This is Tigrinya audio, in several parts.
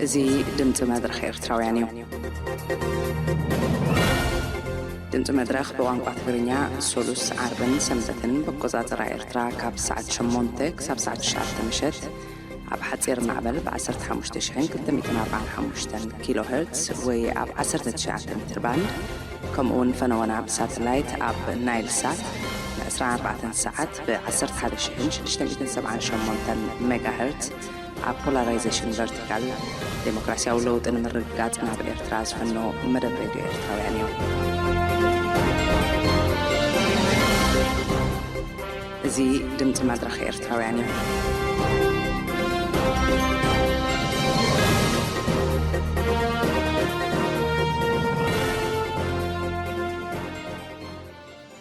እዚ ድምፂ መድረኽ ኤርትራውያን እዩ። ድምፂ መድረኽ ብቋንቋ ትግርኛ ሶሉስ፣ ዓርብን ሰንበትን ብኣቆፃፅራ ኤርትራ ካብ ሰዓት ሸሞንተ ክሳብ ሰዓት ትሽዓተ ምሸት ኣብ ሓፂር ማዕበል ብ ዓሰርተ ሓሙሽተ ሽሕን ክልተ ሚእትን ኣርባዓን ሓሙሽተን ኪሎ ሄርትስ ወይ ኣብ ዓሰርተ ትሽዓተ ሜትር ባንድ፣ ከምኡ እውን ፈነወና ብሳተላይት ኣብ ናይል ሳት ን ዕስራን ኣርባዕተን ሰዓት ብ ዓሰርተ ሓደ ሽሕን ሽዱሽተ ሚእትን ሰብዓን ሸሞንተን ሜጋ ሄርትስ ኣብ ፖላራይዜሽን ቨርቲካል፣ ዴሞክራሲያዊ ለውጢ ንምርግጋጽ ናብ ኤርትራ ዝፍኖ መደብ ሬድዮ ኤርትራውያን እዩ። እዚ ድምጺ መድረኽ ኤርትራውያን እዩ።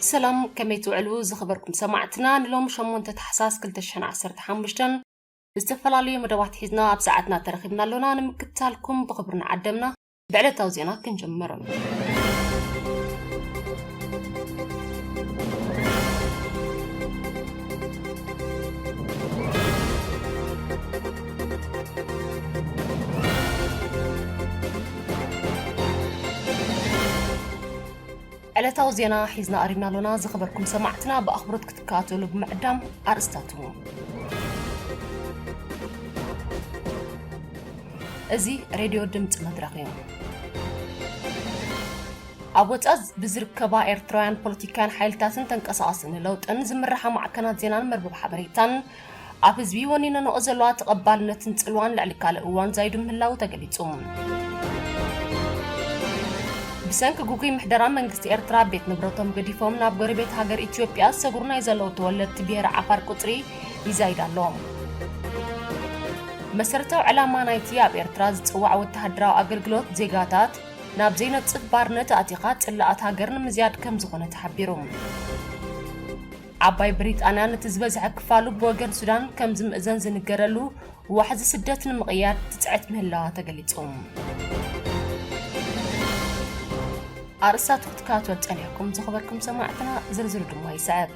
ሰላም፣ ከመይ ትውዕሉ ዝኸበርኩም ሰማዕትና? ንሎም ሸሞንተ ታሕሳስ ክልተ ሽሕን ዓሰርተ ሓሙሽተን ዝተፈላለዩ መደባት ሒዝና ኣብ ሰዓትና ተረኺብና ኣሎና። ንምክትታልኩም ብኽብሪ ንዓደምና። ብዕለታዊ ዜና ክንጅምር። ዕለታዊ ዜና ሒዝና ቀሪብና ኣሎና። ዝኸበርኩም ሰማዕትና ብኣኽብሮት ክትከታተሉ ብምዕዳም ኣርእስታቱ። እዚ ሬድዮ ድምፂ መድረኽ እዩ። ኣብ ወፃእ ብዝርከባ ኤርትራውያን ፖለቲካውያን ሓይልታትን ተንቀሳቐስቲ ንለውጥን ዝምርሓ ማዕከናት ዜናን መርበብ ሓበሬታን ኣብ ህዝቢ ወኒነንኦ ዘለዋ ተቐባልነትን ጽልዋን ልዕሊ ካልእ እዋን ዛይዱ ምህላው ተገሊጹ። ብሰንኪ ግጉይ ምሕደራ መንግስቲ ኤርትራ ቤት ንብረቶም ገዲፎም ናብ ጎረቤት ሃገር ኢትዮጵያ ዝሰግሩ ናይ ዘለዉ ተወለድቲ ብሄረ ዓፋር ቁጽሪ ይዛይድ ኣሎ። መሰረታዊ ዕላማ ናይቲ ኣብ ኤርትራ ዝጽዋዕ ወተሃደራዊ ኣገልግሎት ዜጋታት ናብ ዘይነጽፍ ባርነት ኣቲኻ ጽላኣት ሃገር ንምዝያድ ከም ዝኾነ ተሓቢሩ። ዓባይ ብሪጣንያ ነቲ ዝበዝሐ ክፋሉ ብወገን ሱዳን ከም ዝምእዘን ዝንገረሉ ዋሕዚ ስደት ንምቕያድ ትጽዕት ምህላዋ ተገሊጹ። ኣርእስታቱ ክትከታተሉ ጸኒሕኩም ዝኸበርኩም ሰማዕትና፣ ዝርዝሩ ድማ ይስዕብ።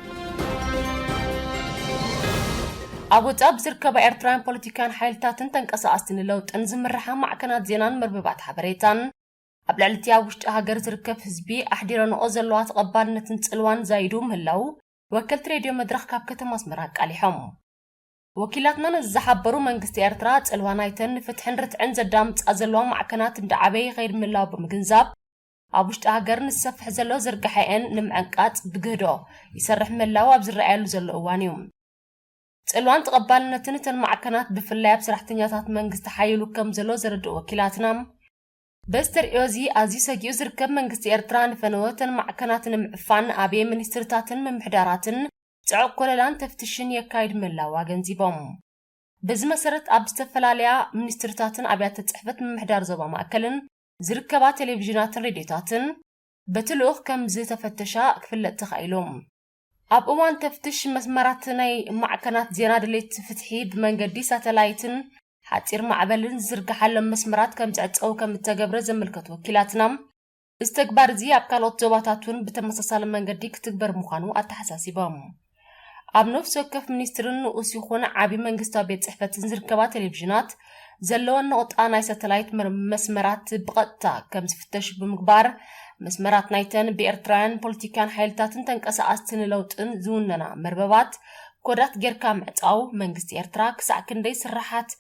ኣብ ወጻኢ ብዝርከባ ኤርትራውያን ፖለቲካን ሓይልታትን ተንቀሳቐስቲ ንለውጥን ዝምርሓ ማዕከናት ዜናን መርበባት ሓበሬታን ኣብ ልዕሊ እቲ ኣብ ውሽጢ ሃገር ዝርከብ ህዝቢ ኣሕዲረንኦ ዘለዋ ተቐባልነትን ጽልዋን ዛይዱ ምህላው ወከልቲ ሬድዮ መድረኽ ካብ ከተማ ኣስመራ ኣቃሊሖም። ወኪላትና ነዚ ዝሓበሩ፣ መንግስቲ ኤርትራ ጽልዋ ናይተን ንፍትሕን ርትዕን ዘዳምጻ ዘለዋ ማዕከናት እንዳዓበየ ይኸይድ ምህላው ብምግንዛብ፣ ኣብ ውሽጢ ሃገር ንዝሰፍሕ ዘሎ ዝርግሐኤን ንምዕንቃጽ ብግህዶ ይሰርሕ ምህላው ኣብ ዝረኣየሉ ዘሎ እዋን እዩ። ጽልዋን ተቐባልነትን እተን ማዕከናት ብፍላይ ኣብ ሰራሕተኛታት መንግስቲ ሓይሉ ከም ዘሎ ዘረድኡ ወኪላትና፣ በዚ ተርእዮ እዚ ኣዝዩ ሰጊኡ ዝርከብ መንግስቲ ኤርትራ ንፈነወ እተን ማዕከናት ንምዕፋን ኣብየ ሚኒስትርታትን ምምሕዳራትን ጽዑቕ ኮለላን ተፍትሽን የካይድ ምህላው ኣገንዚቦም። በዚ መሰረት ኣብ ዝተፈላለያ ሚኒስትርታትን ኣብያተ ጽሕፈት ምምሕዳር ዞባ ማእከልን ዝርከባ ቴሌቪዥናትን ሬድዮታትን በቲ ልኡኽ ከም ዝተፈተሻ ክፍለጥ ተኻኢሉ። ኣብ እዋን ተፍትሽ መስመራት ናይ ማዕከናት ዜና ድሌት ፍትሒ ብመንገዲ ሳተላይትን ሓጺር ማዕበልን ዝዝርግሓሎም መስመራት ከም ዝዕጸው ከም እተገብረ ዘመልከቱ ወኪላትና፣ እዚ ተግባር እዚ ኣብ ካልኦት ዞባታት እውን ብተመሳሳሊ መንገዲ ክትግበር ምዃኑ ኣተሓሳሲቦም። ኣብ ነፍሲ ወከፍ ሚኒስትርን ንኡስ ይኹን ዓቢ መንግስታዊ ቤት ጽሕፈትን ዝርከባ ቴሌቪዥናት ዘለወን ነቑጣ ናይ ሳተላይት መር-፣ መስመራት ብቐጥታ ከም ዝፍተሹ ብምግባር፣ መስመራት ናይተን ብኤርትራውያን ፖለቲካን ሓይልታትን ተንቀሳቐስቲ ንለውጥን ዝውነና መርበባት ኮዳት ጌርካ ምዕጻው መንግስቲ ኤርትራ ክሳዕ ክንደይ ስራሓት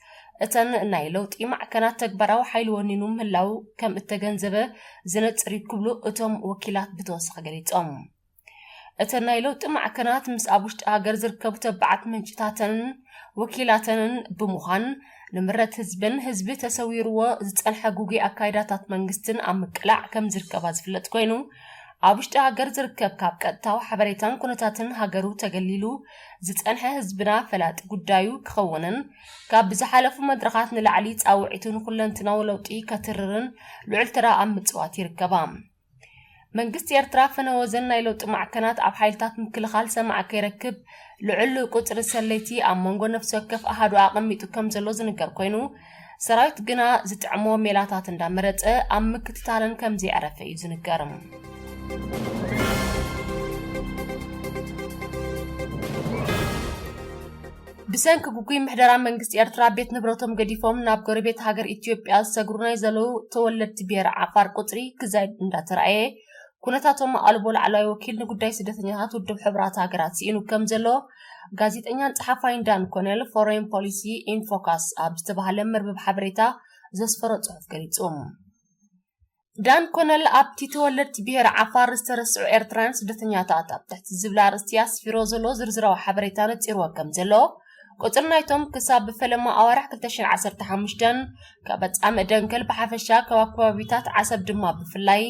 እተን ናይ ለውጢ ማዕከናት ተግባራዊ ሓይሊ ወኒኑ ምህላው ከም እተገንዘበ ዝነጽር እዩ ክብሉ እቶም ወኪላት ብተወሳኺ ገሊጾም። እተን ናይ ለውጢ ማዕከናት ምስ ኣብ ውሽጢ ሃገር ዝርከቡ ተባዓት ምንጭታተንን ወኪላተንን ብምዃን፣ ንምረት ህዝብን ህዝቢ ተሰዊርዎ ዝጸንሐ ግጉይ ኣካይዳታት መንግስትን ኣብ ምቅላዕ ከም ዝርከባ ዝፍለጥ ኮይኑ፣ ኣብ ውሽጢ ሃገር ዝርከብ ካብ ቀጥታዊ ሓበሬታን ኩነታትን ሃገሩ ተገሊሉ ዝጸንሐ ህዝብና ፈላጢ ጉዳዩ ክኸውንን፣ ካብ ብዝሓለፉ መድረኻት ንላዕሊ ጻውዒቱ ንኹለንትናዊ ለውጢ ከትርርን ልዑል ተራ ኣብ ምጽዋት ይርከባ። መንግስቲ ኤርትራ ፈነወ እዘን ናይ ለውጢ ማዕከናት ኣብ ሓይልታት ምክልኻል ሰማዕ ከይረክብ ልዑል ቁጽሪ ሰለይቲ ኣብ መንጎ ነፍሲ ወከፍ ኣሃዱ ኣቐሚጡ ከም ዘሎ ዝንገር ኮይኑ፣ ሰራዊት ግና ዝጥዕሞ ሜላታት እንዳመረጸ ኣብ ምክትታለን ከም ዘየዕረፈ እዩ ዝንገር። ብሰንኪ ግጉይ ምሕደራ መንግስቲ ኤርትራ ቤት ንብረቶም ገዲፎም ናብ ጎረቤት ሃገር ኢትዮጵያ ዝሰግሩ ናይ ዘለዉ ተወለድቲ ብሄር ዓፋር ቁጽሪ ክዛይድ እንዳተራእየ፣ ኩነታቶም ኣልቦ ላዕለዋይ ወኪል ንጉዳይ ስደተኛታት ውድብ ሕቡራት ሃገራት ስኢኑ ከም ዘሎ ጋዜጠኛን ጸሓፋይን ዳን ኮነል ፎሬን ፖሊሲ ኢንፎካስ ኣብ ዝተባህለ መርበብ ሓበሬታ ዘስፈሮ ጽሑፍ ገሊጹ። ዳን ኮነል ኣብቲ ተወለድቲ ብሄር ዓፋር ዝተረስዑ ኤርትራውያን ስደተኛታት ኣብ ትሕቲ ዝብል ኣርእስቲ ኣስፊሮ ዘሎ ዝርዝራዊ ሓበሬታ ነጺርዎ ከም ዘሎ፣ ቁጽሪ ናይቶም ክሳብ ብፈለማ ኣዋርሕ ክልተ ሽሕን ዓሰርተ ሓሙሽተን ካብ ኣጻምእ ደንከል ብሓፈሻ ካብ ኣከባቢታት ዓሰብ ድማ ብፍላይ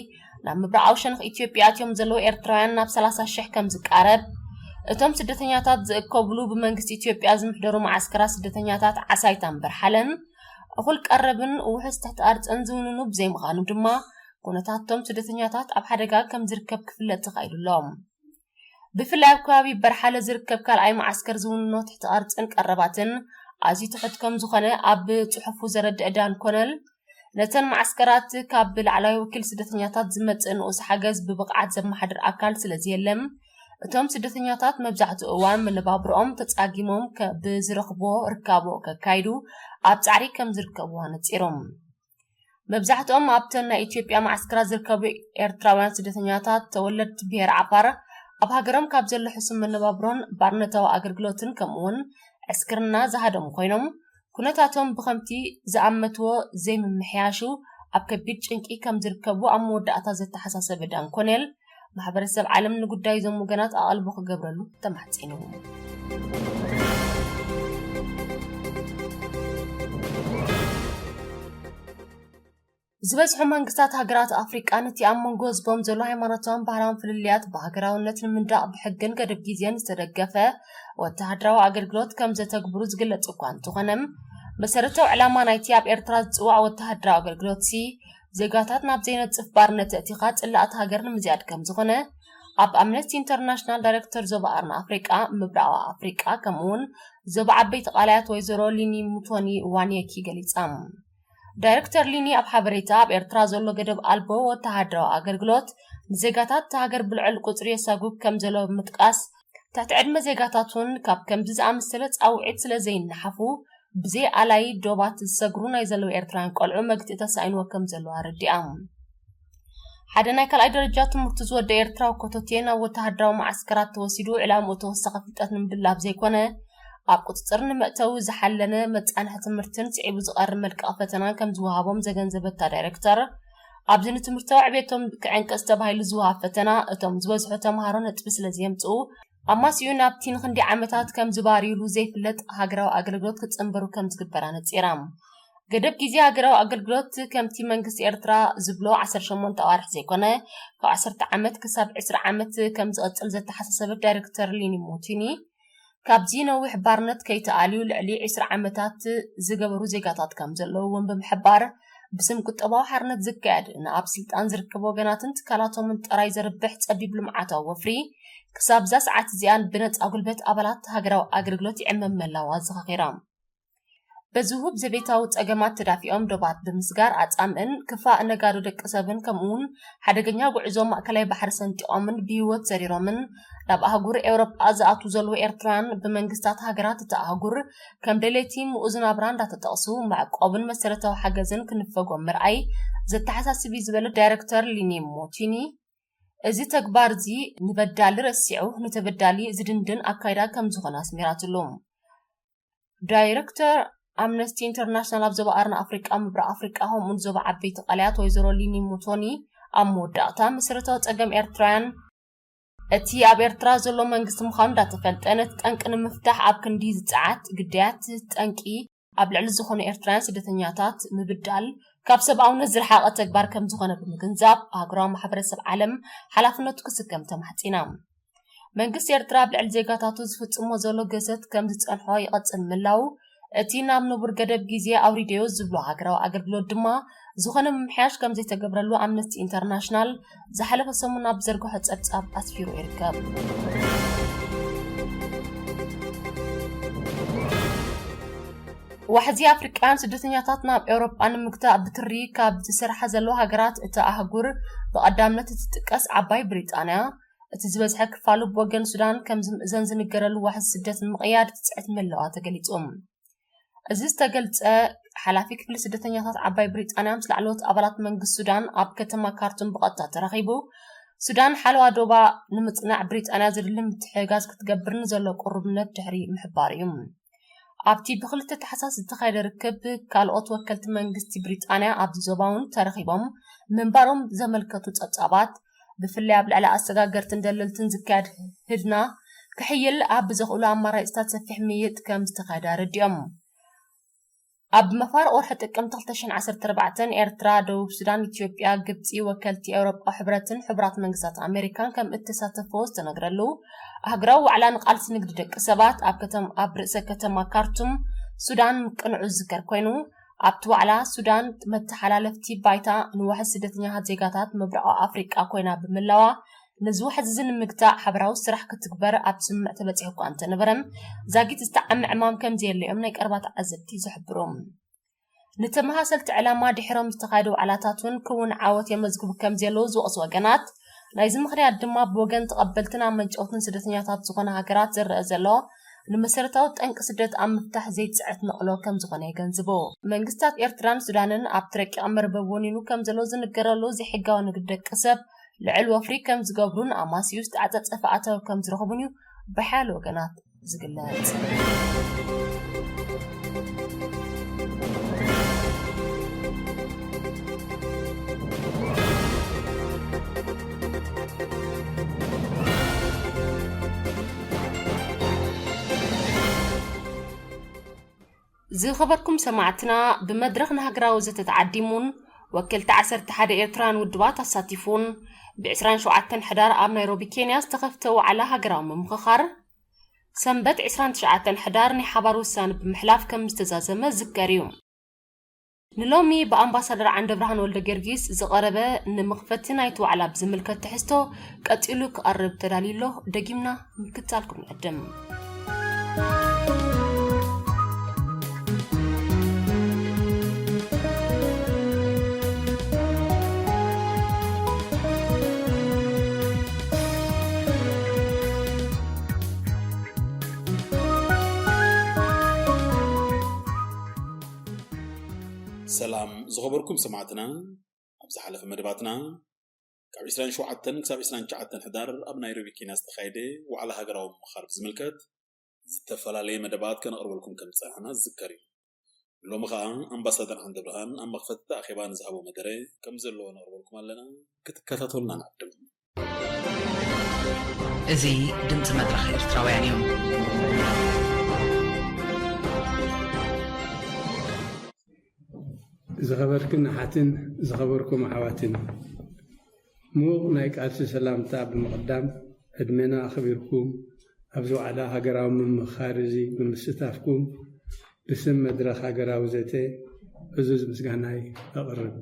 ናብ ምብራቓዊ ሸነኽ ኢትዮጵያ ኣትዮም ዘለዉ ኤርትራውያን ናብ ሰላሳ ሽሕ ከም ዝቃረብ፣ እቶም ስደተኛታት ዝእከብሉ ብመንግስቲ ኢትዮጵያ ዝምሕደሩ መዓስከራት ስደተኛታት ዓሳይታን በርሓለን እኹል ቀረብን ውሑስ ትሕቲ ቅርጽን ዝውንኑ ብዘይምዃኑ ድማ፣ ኩነታቶም ስደተኛታት ኣብ ሓደጋ ከም ዝርከብ ክፍለጥ ተኻኢሉ ኣሎ። ብፍላይ ኣብ ከባቢ በርሓለ ዝርከብ ካልኣይ መዓስከር ዝውንኖ ትሕቲ ቅርጽን ቀረባትን ኣዝዩ ትሑት ከም ዝኾነ ኣብ ጽሑፉ ዘረድእ ዳን ኮነል፣ ነተን መዓስከራት ካብ ላዕላዊ ወኪል ስደተኛታት ዝመጽእ ንኡስ ሓገዝ ብብቕዓት ዘመሓድር ኣካል ስለ ዘየለን፣ እቶም ስደተኛታት መብዛሕትኡ እዋን መነባብሮኦም ተጻጊሞም ከ-፣ ብዝረኽብዎ ርካቦ ከካይዱ ኣብ ጻዕሪ ከም ዝርከቡ ኣነጺሮም። መብዛሕትኦም ኣብተን ናይ ኢትዮጵያ መዓስከራት ዝርከቡ ኤርትራውያን ስደተኛታት ተወለድቲ ብሄር ዓፋር ኣብ ሃገሮም ካብ ዘሎ ሕሱም መነባብሮን ባርነታዊ ኣገልግሎትን ከምኡውን ዕስክርና ዝሃደሙ ኮይኖም፣ ኩነታቶም ብኸምቲ ዝኣመትዎ ዘይምምሕያሹ ኣብ ከቢድ ጭንቂ ከም ዝርከቡ ኣብ መወዳእታ ዘተሓሳሰበ ዳን ኮኔል፣ ማሕበረሰብ ዓለም ንጉዳይ እዞም ወገናት ኣቓልቦ ክገብረሉ ተማሕጺኑ። ዝበዝሑ መንግስታት ሃገራት ኣፍሪቃ ነቲ ኣብ መንጎ ህዝቦም ዘሎ ሃይማኖታውን ባህላውን ፍልልያት ብሃገራውነት ንምንዳቕ ብሕግን ገደብ ግዜን ዝተደገፈ ወተሃደራዊ ኣገልግሎት ከም ዘተግብሩ ዝግለጽ እኳ እንተኾነ፣ መሰረታዊ ዕላማ ናይቲ ኣብ ኤርትራ ዝጽዋዕ ወተሃደራዊ ኣገልግሎትሲ ዜጋታት ናብ ዘይነጽፍ ባርነት ኣእቲኻ ጽላእቲ ሃገር ንምዝያድ ከም ዝኾነ ኣብ ኣምነስቲ ኢንተርናሽናል ዳይሬክተር ዞባ ቀርኒ ኣፍሪቃ፣ ምብራቓዊ ኣፍሪቃ ከምኡውን ዞባ ዓበይቲ ቃላያት ወይዘሮ ሊኒ ሙቶኒ ዋንየኪ ገሊጻ። ዳይሬክተር ሊኒ ኣብ ሓበሬታ፣ ኣብ ኤርትራ ዘሎ ገደብ ኣልቦ ወተሃደራዊ ኣገልግሎት ንዜጋታት እታ ሃገር ብልዑል ቁጽሪ የሳጉግ ከም ዘሎ ብምጥቃስ፣ ትሕቲ ዕድመ ዜጋታት እውን ካብ ከምዚ ዝኣመሰለ ጻውዒት ስለ ዘይነሓፉ፣ ብዘይ ኣላይ ዶባት ዝሰግሩ ናይ ዘለዉ ኤርትራውያን ቆልዑ መግትኢ ተሳኢንዎ ከም ዘሎ ኣረዲኣ። ሓደ ናይ ካልኣይ ደረጃ ትምህርቱ ዝወደ ኤርትራዊ ኮቶቴ ናብ ወተሃደራዊ መዓስከራት ተወሲዱ፣ ዕላምኡ ተወሳኺ ፍልጠት ንምድላብ ዘይኮነ፣ ኣብ ቁጽጽር ንመእተዊ ዝሓለነ መጻንሒ ትምህርትን ስዒቡ ዝቐርብ መልቀቒ ፈተናን ከም ዝወሃቦም ዘገንዘበታ ዳይሬክተር፣ ኣብዚ ንትምህርታዊ ዕቤቶም ክዕንቅጽ ተባሂሉ ዝወሃብ ፈተና፣ እቶም ዝበዝሑ ተምሃሮ ነጥቢ ስለ ዘየምጽኡ፣ ኣማሲኡ ናብቲ ንኽንደይ ዓመታት ከም ዝባርዩሉ ዘይፍለጥ ሃገራዊ ኣገልግሎት ክጽንበሩ ከም ዝግበር ኣነጺራ። ገደብ ግዜ ሃገራዊ ኣገልግሎት ከምቲ መንግስቲ ኤርትራ ዝብሎ ዓሰርተ ሸሞንተ ኣዋርሕ ዘይኮነ፣ ካብ ዓሰርተ ዓመት ክሳብ ዕስራ ዓመት ከም ዝቕጽል ዘተሓሳሰበት ዳይሬክተር ሊኒ ሞቲኒ፣ ካብዚ ነዊሕ ባርነት ከይተኣልዩ ልዕሊ ዕስራ ዓመታት ዝገበሩ ዜጋታት ከም ዘለዉ እውን ብምሕባር፣ ብስም ቁጠባዊ ሓርነት ዝካየድ ንኣብ ስልጣን ዝርከቡ ወገናትን ትካላቶምን ጥራይ ዘርብሕ ጸቢብ ልምዓታዊ ወፍሪ፣ ክሳብ እዛ ሰዓት እዚኣን ብነጻ ጉልበት ኣባላት ሃገራዊ ኣገልግሎት ይዕመም ምህላዉ ኣዘኻኺራ። በዚ ውሁብ ዘቤታዊ ጸገማት ተዳፊኦም ዶባት ብምስጋር ኣጻምእን ክፋእ ነጋዶ ደቂ ሰብን ከምኡውን ሓደገኛ ጉዕዞ ማእከላይ ባሕሪ ሰንጢቖምን ብህይወት ዘሪሮምን ናብ ኣህጉር ኤውሮጳ ዝኣትዉ ዘለዉ ኤርትራውያን ብመንግስታት ሃገራት እታ ኣህጉር ከም ደለይቲ ምኡዝ ናብራ እንዳተጠቕሱ መዕቆብን መሰረታዊ ሓገዝን ክንፈጎም ምርኣይ ዘተሓሳስብ እዩ ዝበለ ዳይሬክተር ሊኒ ሞቲኒ፣ እዚ ተግባር እዚ ንበዳሊ ረሲዑ ንተበዳሊ ዝድንድን ኣካይዳ ከም ዝኾነ ኣስሚራትሉ። ዳይሬክተር ኣምነስቲ ኢንተርናሽናል ኣብ ዞባ ቀርኒ ኣፍሪቃ፣ ምብራቕ ኣፍሪቃ ከምኡውን ዞባ ዓበይቲ ቃልያት ወይዘሮ ሊኒ ሙቶኒ ኣብ መወዳእታ መሰረታዊ ጸገም ኤርትራውያን እቲ ኣብ ኤርትራ ዘሎ መንግስቲ ምዃኑ እንዳተፈልጠ ነቲ ጠንቂ ንምፍታሕ ኣብ ክንዲ ዝጸዓት ግዳያት ጠንቂ ኣብ ልዕሊ ዝኾኑ ኤርትራውያን ስደተኛታት ምብዳል ካብ ሰብኣውነት ዝረሓቐ ተግባር ከም ዝኾነ ብምግንዛብ ኣህጉራዊ ማሕበረሰብ ዓለም ሓላፍነቱ ክስከም ተማሕጺና። መንግስቲ ኤርትራ ኣብ ልዕሊ ዜጋታቱ ዝፍጽሞ ዘሎ ገሰት ከም ዝጸንሖ ይቐጽል ምህላዉ፣ እቲ ናብ ንቡር ገደብ ግዜ ኣውሪደዮ ዝብሎ ሃገራዊ ኣገልግሎት ድማ ዝኾነ ምምሕያሽ ከም ዘይተገብረሉ ኣምነስቲ ኢንተርናሽናል ዝሓለፈ ሰሙን ኣብ ዘርግሖ ጸብጻብ ኣስፊሩ ይርከብ። ዋሕዚ ኣፍሪቃውያን ስደተኛታት ናብ ኤውሮጳ ንምግታእ ብትሪ ካብ ዝሰርሓ ዘለዋ ሃገራት እታ ኣህጉር ብቐዳምነት እትጥቀስ ዓባይ ብሪጣንያ፣ እቲ ዝበዝሐ ክፋሉ ብወገን ሱዳን ከም ዝምእዘን ዝንገረሉ ዋሕዚ ስደት ንምቕያድ ትፅዕት ምህላዋ ተገሊፁ። እዚ ዝተገልፀ ሓላፊ ክፍሊ ስደተኛታት ዓባይ ብሪጣንያ ምስ ላዕለዎት ኣባላት መንግስቲ ሱዳን ኣብ ከተማ ካርቱም ብቐጥታ ተራኺቡ፣ ሱዳን ሓለዋ ዶባ ንምፅናዕ ብሪጣንያ ዘድሊ ምትሕግጋዝ ክትገብር ንዘሎ ቅሩብነት ድሕሪ ምሕባሩ እዩ። ኣብቲ ብክልተ ታሕሳስ ዝተኻየደ ርክብ ካልኦት ወከልቲ መንግስቲ ብሪጣንያ ኣብዚ ዞባ እውን ተረኺቦም ምንባሮም ዘመልከቱ ጸብጻባት፣ ብፍላይ ኣብ ልዕሊ ኣሰጋገርትን ደለልትን ዝካየድ ህድና ክሕይል ኣብ ዘኽእሉ ኣማራጺታት ሰፊሕ ምይይጥ ከም ዝተኻየደ ኣረዲኦም። ኣብ መፋርቕ ወርሒ ጥቅምቲ ክልተ ሽሕን ዓሰርተ ኣርባዕተን ኤርትራ፣ ደቡብ ሱዳን፣ ኢትዮጵያ፣ ግብጺ፣ ወከልቲ ኤውሮጳ ሕብረትን ሕቡራት መንግስታት ኣሜሪካን ከም እተሳተፈዎ ዝተነግረሉ ኣህጉራዊ ዋዕላ ንቃልሲ ንግዲ ደቂ ሰባት ኣብ ከተም-፣ ኣብ ርእሰ ከተማ ካርቱም ሱዳን ምቅንዑ ዝዝከር ኮይኑ፣ ኣብቲ ዋዕላ ሱዳን መተሓላለፍቲ ባይታ ንዋሕዚ ስደተኛታት ዜጋታት ምብራቓዊ ኣፍሪቃ ኮይና ብምህላዋ፣ ነዚ ዋሕዚ እዚ ንምግታእ ሓበራዊ ስራሕ ክትግበር ኣብ ስምምዕ ተበጺሑ እኳ እንተነበረ፣ ዛጊት ዝጠዓመ ዕማም ከም ዘየለዮም ናይ ቀረባ ተዓዘብቲ ዝሕብሩ። ንተመሳሰልቲ ዕላማ ድሒሮም ዝተኻየዱ ዋዕላታት እውን ክውን ዓወት የመዝግቡ ከም ዘለዉ ዝወቕሱ ወገናት፣ ናይዚ ምኽንያት ድማ ብወገን ተቐበልትን ኣመንጨውትን ስደተኛታት ዝኾና ሃገራት ዝረአ ዘሎ ንመሰረታዊ ጠንቂ ስደት ኣብ ምፍታሕ ዘይትጽዕት ነቕሎ ከም ዝኾነ የገንዝቡ። መንግስታት ኤርትራን ሱዳንን ኣብቲ ረቂቕ መርበብ ወኒኑ ከም ዘሎ ዝንገረሉ ዘይሕጋዊ ንግዲ ደቂ ሰብ ልዑል ወፍሪ ከም ዝገብሩን ኣማስዩ ዝተዓጸጸፈ ኣታዊ ከም ዝረኽቡን እዩ ብሓያለ ወገናት ዝግለጽ። ዝኸበርኩም ሰማዕትና፣ ብመድረኽ ንሃገራዊ ዘተ ተዓዲሙን ወከልቲ ዓሰርተ ሓደ ኤርትራውያን ውድባት ኣሳቲፉን፣ ብ ዕስራን ሸውዓተን ሕዳር ኣብ ናይሮቢ ኬንያ ዝተኸፍተ ዋዕላ ሃገራዊ ምምኽኻር፣ ሰንበት ዕስራን ትሽዓተን ሕዳር ናይ ሓባር ውሳነ ብምሕላፍ ከም ዝተዛዘመ ዝዝከር እዩ። ንሎሚ ብኣምባሳደር ዓንደብርሃን ወልደ ጊዮርጊስ ዝቐረበ ንመኽፈቲ ናይቲ ዋዕላ ብዝምልከት ትሕዝቶ ቀጺሉ ክቐርብ ተዳልዩ ኣሎ። ደጊምና ምክትታልኩም ንዕድም። ሰላም ዝኸበርኩም ሰማዕትና፣ ኣብ ዝሓለፈ መደባትና ካብ ዕስራን ሸውዓተን ክሳብ ዕስራን ትሽዓተን ሕዳር ኣብ ናይሮቢ ኬንያ ዝተኻየደ ዋዕላ ሃገራዊ ምምኽኻር ብዝምልከት ዝተፈላለየ መደባት ከነቕርበልኩም ከም ዝጸናሕና ዝዝከር እዩ። ሎሚ ኸኣ ኣምባሳደር ዓንደብርሃን ኣብ መኽፈቲ ኣኼባ ንዝሃቦ መደረ ከም ዘለዎ ነቕርበልኩም ኣለና። ክትከታተሉና ንዕድም። እዚ ድምፂ መድረኽ ኤርትራውያን እዩ። ዝኸበርክን ኣሓትን ዝኸበርኩም ኣሕዋትን፣ ምዉቕ ናይ ቃልሲ ሰላምታ ብምቕዳም፣ ዕድሜና ኣኽቢርኩም ኣብዚ ዋዕላ ሃገራዊ ምምኽኻር እዚ ብምስታፍኩም ብስም መድረኽ ሃገራዊ ዘተ ዕዙዝ ምስጋናይ ኣቕርብ።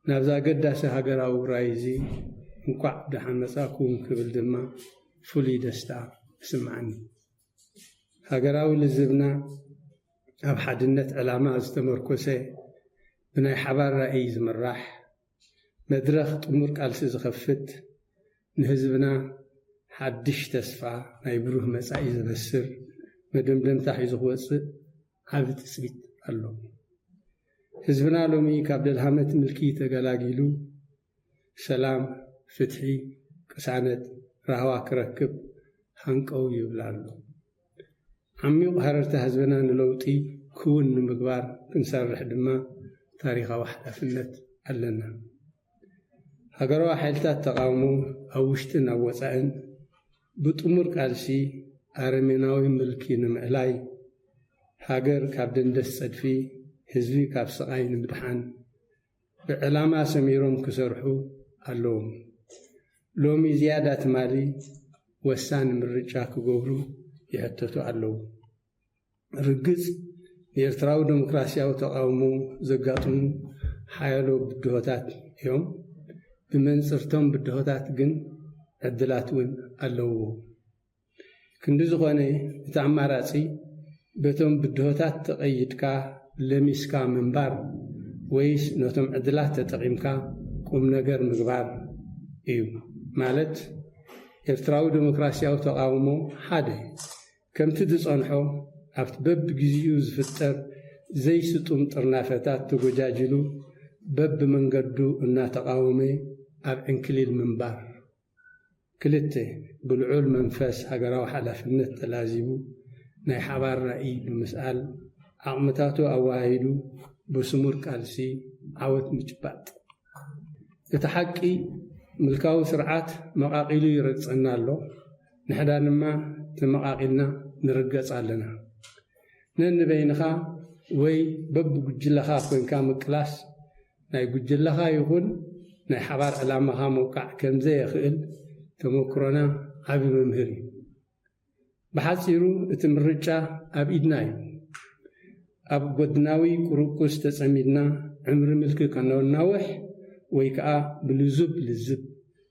ናብዚ ኣገዳሲ ሃገራዊ ውራይ እዚ እንኳዕ ደሓን መጻእኩም ክብል ድማ ፍሉይ ደስታ ይስምዓኒ። ሃገራዊ ልዝብና ኣብ ሓድነት ዕላማ ዝተመርኮሰ፣ ብናይ ሓባር ራእይ ዝምራሕ፣ መድረኽ ጥሙር ቃልሲ ዝኸፍት፣ ንህዝብና ሓድሽ ተስፋ ናይ ብሩህ መጻኢ ዘበስር መደምደምታ ሒዙ ክወጽእ ዓቢ ትጽቢት ኣሎ። ህዝብና ሎሚ ካብ ደልሃመት ምልኪ ተገላጊሉ፣ ሰላም፣ ፍትሒ፣ ቅሳነት፣ ራህዋ ክረክብ ሃንቀው ይብል ኣሎ። ዓሚቕ ሃረርታ ህዝብና ንለውጢ ክውን ንምግባር ክንሰርሕ ድማ ታሪኻዊ ሓላፍነት ኣለና። ሃገራዊ ሓይልታት ተቓውሞ ኣብ ውሽጥን ኣብ ወጻእን ብጥሙር ቃልሲ ኣረሜናዊ ምልኪ ንምእላይ፣ ሃገር ካብ ደንደስ ጸድፊ፣ ህዝቢ ካብ ስቓይ ንምድሓን ብዕላማ ሰሚሮም ክሰርሑ ኣለዎም። ሎሚ ዝያዳ ትማሊ ወሳኒ ምርጫ ክገብሩ ይሕተቱ ኣለዉ። ርግጽ፣ ንኤርትራዊ ዴሞክራስያዊ ተቓውሞ ዘጋጥሙ ሓያሎ ብድሆታት እዮም። ብመንጽርቶም ብድሆታት ግን ዕድላት እውን ኣለውዎ። ክንዲ ዝኾነ፣ እቲ ኣማራጺ በቶም ብድሆታት ተቐይድካ ለሚስካ ምንባር ወይስ ነቶም ዕድላት ተጠቒምካ ቁም ነገር ምግባር እዩ። ማለት ኤርትራዊ ዴሞክራሲያዊ ተቓውሞ ሓደ፣ ከምቲ ዝጸንሖ ኣብቲ በብግዜኡ ዝፍጠር ዘይስጡም ጥርናፈታት ተጎጃጅሉ በብመንገዱ እናተቓወመ ኣብ ዕንክሊል ምንባር። ክልተ፣ ብልዑል መንፈስ ሃገራዊ ሓላፍነት ተላዚቡ ናይ ሓባር ራእይ ብምስኣል ዓቕምታቱ ኣወሃሂዱ ብስሙር ቃልሲ ዓወት ምጭባጥ። እቲ ሓቂ ምልካዊ ስርዓት መቓቒሉ ይረግጸና ኣሎ፣ ንሕና ድማ ተመቓቒልና ንርገጽ ኣለና። ነንበይንኻ ወይ በብጉጅለኻ ኮይንካ ምቅላስ ናይ ጉጅለኻ ይኹን ናይ ሓባር ዕላማኻ ምውቃዕ ከም ዘየኽእል ተመክሮና ዓቢ መምህር እዩ። ብሓጺሩ እቲ ምርጫ ኣብ ኢድና እዩ። ኣብ ጎድናዊ ቁርቁስ ተጸሚድና ዕምሪ ምልኪ ከነናውሕ ወይ ከኣ ብልዙብ ልዝብ